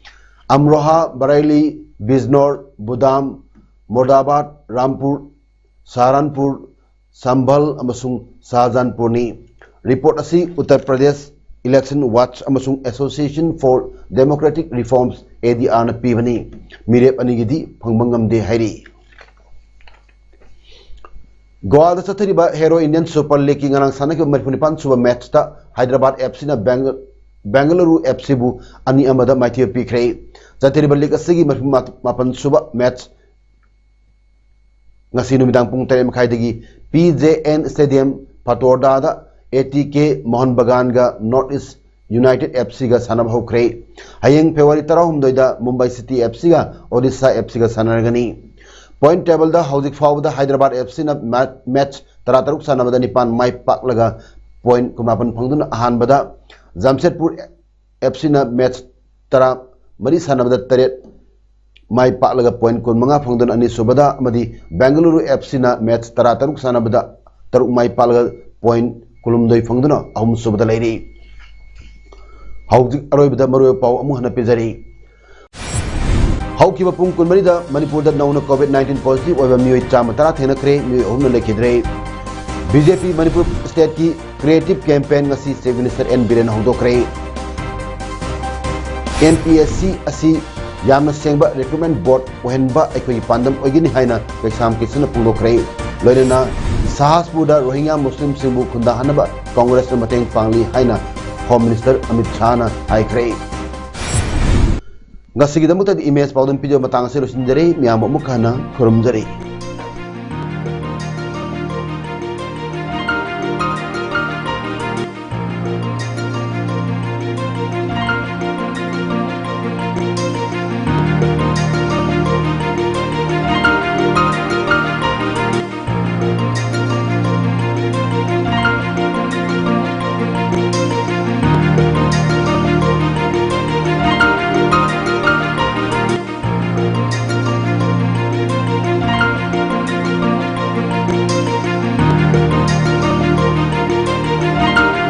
ꯑꯝꯔꯣꯍꯥ, ꯕꯔꯩꯂꯤ, ꯕꯤꯖꯅꯣꯔ, ꯕꯨꯗꯥꯝ, ꯃꯣꯔꯗꯥꯕꯥꯗ, ꯔꯥꯝꯄꯨꯔ, ꯁꯍꯥꯔꯥꯟꯄꯨꯔ, ꯁꯝꯚꯜ ꯑꯃꯁꯨꯡ ꯁꯥꯍꯖꯥꯟꯄꯨꯔꯅꯤ꯫ ꯔꯤꯄꯣꯔꯠ ꯑꯁꯤ ꯎꯠꯇꯔ ꯄ꯭ꯔꯗꯦꯁ ꯏꯂꯦꯛꯁꯟ ꯋꯥꯆ ꯑꯃꯁꯨꯡ ꯑꯦꯁꯣꯁꯤꯌꯦꯁꯟ ꯐꯣꯔ ꯗꯦꯃꯣꯀ꯭ꯔꯦꯇꯤꯛ ꯔꯤꯐꯣꯔꯝꯁ, ꯑꯦ ꯗꯤ ꯑꯥꯔꯅ ꯄꯤꯕꯅꯤ꯫ ꯃꯤꯔꯦꯞ ꯑꯅꯤꯒꯤꯗꯤ ꯐꯪꯕ ꯉꯝꯗꯦ ꯍꯥꯏꯔꯤ꯫ ꯒꯣꯋꯥꯗ ꯆꯠꯊꯔꯤꯕ ꯍꯦꯔꯣ ꯏꯟꯗꯤꯌꯟ ꯁꯨꯄꯔ ꯂꯤꯒꯀꯤ ꯉꯔꯥꯡ ꯁꯥꯟꯅꯈꯤꯕ ꯃꯔꯤꯐꯨ ꯅꯤꯄꯥꯟ ꯁꯨꯕ ꯃꯦꯆꯇ ꯍꯥꯏꯗ꯭ꯔꯕꯥꯗ ꯑꯦꯐ ꯁꯤꯅ ꯕꯦꯡꯒ-, ꯕꯦꯡꯒꯂꯨꯔꯨ ꯑꯦꯐ ꯁꯤꯕꯨ ꯑꯅꯤ ꯑꯃꯗ ꯃꯥꯏꯊꯤꯕ ꯄꯤꯈ꯭ꯔꯦ꯫ ꯆꯠꯊꯔꯤꯕ ꯂꯤꯒ ꯑꯁꯤꯒꯤ ꯃꯔꯤꯐꯨ ꯃꯥꯄꯟ ꯁꯨꯕ ꯃꯦꯆ ꯉꯁꯤ ꯅꯨꯃꯤꯗꯥꯡ ꯄꯨꯡ ꯇꯔꯦꯠ ꯃꯈꯥꯏꯗꯒꯤ ꯄꯤ ꯖꯦ ꯑꯦꯟ ꯁ꯭ꯇꯦꯗꯤꯌꯝ, ꯄꯇꯣꯔꯗꯥꯗ ꯑꯦ ꯇꯤ ꯀꯦ ꯃꯣꯍꯟ ꯕꯒꯥꯟꯒ ꯅꯣꯔꯠ ꯏꯁ ꯌꯨꯅꯥꯏꯇꯦꯗ ꯑꯦꯐ ꯁꯤꯒ ꯁꯥꯟꯅꯕ ꯍꯧꯈ꯭ꯔꯦ꯫ ꯍꯌꯦꯡ ꯐꯦꯕ꯭ꯔꯨꯋꯥꯔꯤ ꯇꯔꯥꯍꯨꯝꯗꯣꯏꯗ ꯃꯨꯝꯕꯥꯏ ꯁꯤꯇꯤ ꯑꯦꯐ ꯁꯤꯒ ꯑꯣꯗꯤꯁꯥ ꯑꯦꯐ ꯁꯤꯒ ꯁꯥꯟꯅꯔꯒꯅꯤ꯫ ꯄꯣꯏꯟꯠ ꯇꯦꯕꯜꯗ ꯍꯧꯖꯤꯛ ꯐꯥꯎꯕꯗ ꯍꯥꯏꯗ꯭ꯔꯕꯥꯗ ꯑꯦꯐ ꯁꯤꯅ ꯃꯦ-, ꯃꯦꯠꯆ ꯇꯔꯥꯇꯔꯨꯛ ꯁꯥꯟꯅꯕꯗ ꯅꯤꯄꯥꯟ ꯃꯥꯏ ꯄꯥꯛꯂꯒ ꯄꯣꯏꯟꯠ ꯀꯨꯟꯃꯥꯄꯟ ꯐꯪꯗꯨꯅ ꯑꯍꯥꯟꯕꯗ, ꯖꯥꯝꯁꯦꯗꯄꯨꯔ ꯑꯦꯐ ꯁꯤꯅ ꯃꯦꯠꯆ ꯇꯔꯥꯃꯔꯤ ꯁꯥꯟꯅꯕꯗ ꯇꯔꯦꯠ ꯃꯥꯏ ꯄꯥꯛꯂꯒ ꯄꯣꯏꯟꯠ ꯀꯨꯟꯃꯉꯥ ꯐꯪꯗꯨꯅ ꯑꯅꯤꯁꯨꯕꯗ, ꯑꯃꯗꯤ ꯕꯦꯡꯒꯂꯨꯔꯨ ꯑꯦꯐ ꯁꯤꯅ ꯃꯦꯠꯆ ꯇꯔꯥꯇꯔꯨꯛ ꯁꯥꯟꯅꯕꯗ ꯇꯔꯨꯛ ꯃꯥꯏ ꯄꯥꯛꯂꯒ ꯄꯣꯏꯟꯠ ꯀꯨꯟꯍꯨꯝꯗꯣꯏ ꯐꯪꯗꯨꯅ ꯑꯍꯨꯝꯁꯨꯕꯗ ꯂꯩꯔꯤ꯫ ꯍꯧꯖꯤꯛ ꯑꯔꯣꯏꯕꯗ ꯃꯔꯨꯑꯣꯏꯕ ꯄꯥꯎ ꯑꯃꯨꯛ ꯍꯟꯅ ꯄꯤꯖꯔꯤ꯫ ꯍꯧꯈꯤꯕ ꯄꯨꯡ ꯀꯨꯟꯃꯔꯤꯗ ꯃꯅꯤꯄꯨꯔꯗ ꯅꯧꯅ ꯀꯣꯚꯤꯗ ꯅꯥꯏꯟꯇꯤꯟ ꯄꯣꯖꯤꯇꯤꯚ ꯑꯣꯏꯕ ꯃꯤꯑꯣꯏ ꯆꯥꯝꯃ ꯇꯔꯥ ꯊꯦꯡꯅꯈ꯭ꯔꯦ, ꯃꯤꯑꯣꯏ ꯑꯍꯨꯝꯅ ꯂꯩꯈꯤꯗ꯭ꯔꯦ꯫ ꯕꯤ ꯖꯦ ꯄꯤ ꯃꯅꯤꯄꯨꯔ ꯁ꯭ꯇꯦꯠꯀꯤ ꯀ꯭ꯔꯤꯌꯦꯇꯤꯚ ꯀꯦꯝꯄꯦꯟ ꯉꯁꯤ ꯆꯤꯐ ꯃꯤꯅꯤꯁꯇꯔ ꯑꯦꯟ ꯕꯤꯔꯦꯟꯅ ꯍꯧꯗꯣꯛꯈ꯭ꯔꯦ꯫ ꯑꯦꯟ ꯄꯤ ꯑꯦꯁ ꯁꯤ ꯑꯁꯤ ꯌꯥꯝꯅ ꯁꯦꯡꯕ ꯔꯤꯀ꯭ꯔꯨꯠꯃꯦꯟ ꯕꯣꯔꯗ ꯑꯣꯏꯍꯟꯕ ꯑꯩꯈꯣꯏꯒꯤ ꯄꯥꯟꯗꯝ ꯑꯣꯏꯒꯅꯤ ꯍꯥꯏꯅ ꯀꯩꯁꯥꯝ ꯀꯤꯁꯟꯅ ꯐꯣꯡꯗꯣꯛꯈ꯭ꯔꯦ꯫ ꯂꯣꯏꯅꯅ ꯁꯍꯥꯁꯄꯨꯔꯗ ꯔꯣꯍꯤꯡꯒ꯭ꯌꯥ ꯃꯨꯁꯂꯤꯝꯁꯤꯡꯕꯨ ꯈꯨꯟꯗꯥꯍꯟꯅꯕ ꯀꯣꯡꯒ꯭ꯔꯦꯁꯅ ꯃꯇꯦꯡ ꯄꯥꯡꯂꯤ ꯍꯥꯏꯅ ꯍꯣꯝ ꯃꯤꯅꯤꯁꯇꯔ ꯑꯃꯤꯠ ꯁꯥꯍꯅ ꯍꯥꯏꯈ꯭ꯔꯦ꯫ ꯉꯁꯤꯒꯤꯗꯃꯛꯇꯗꯤ ꯏꯃꯦꯖ ꯄꯥꯎꯗꯝ ꯄꯤꯖꯕ ꯃꯇꯥꯡ ꯑꯁꯤ ꯂꯣꯏꯁꯤꯟꯖꯔꯦ꯫ ꯃꯤꯌꯥꯝꯕꯨ ꯑꯃꯨꯛ ꯍꯟꯅ ꯈꯨꯔꯨꯝꯖꯔꯤ꯫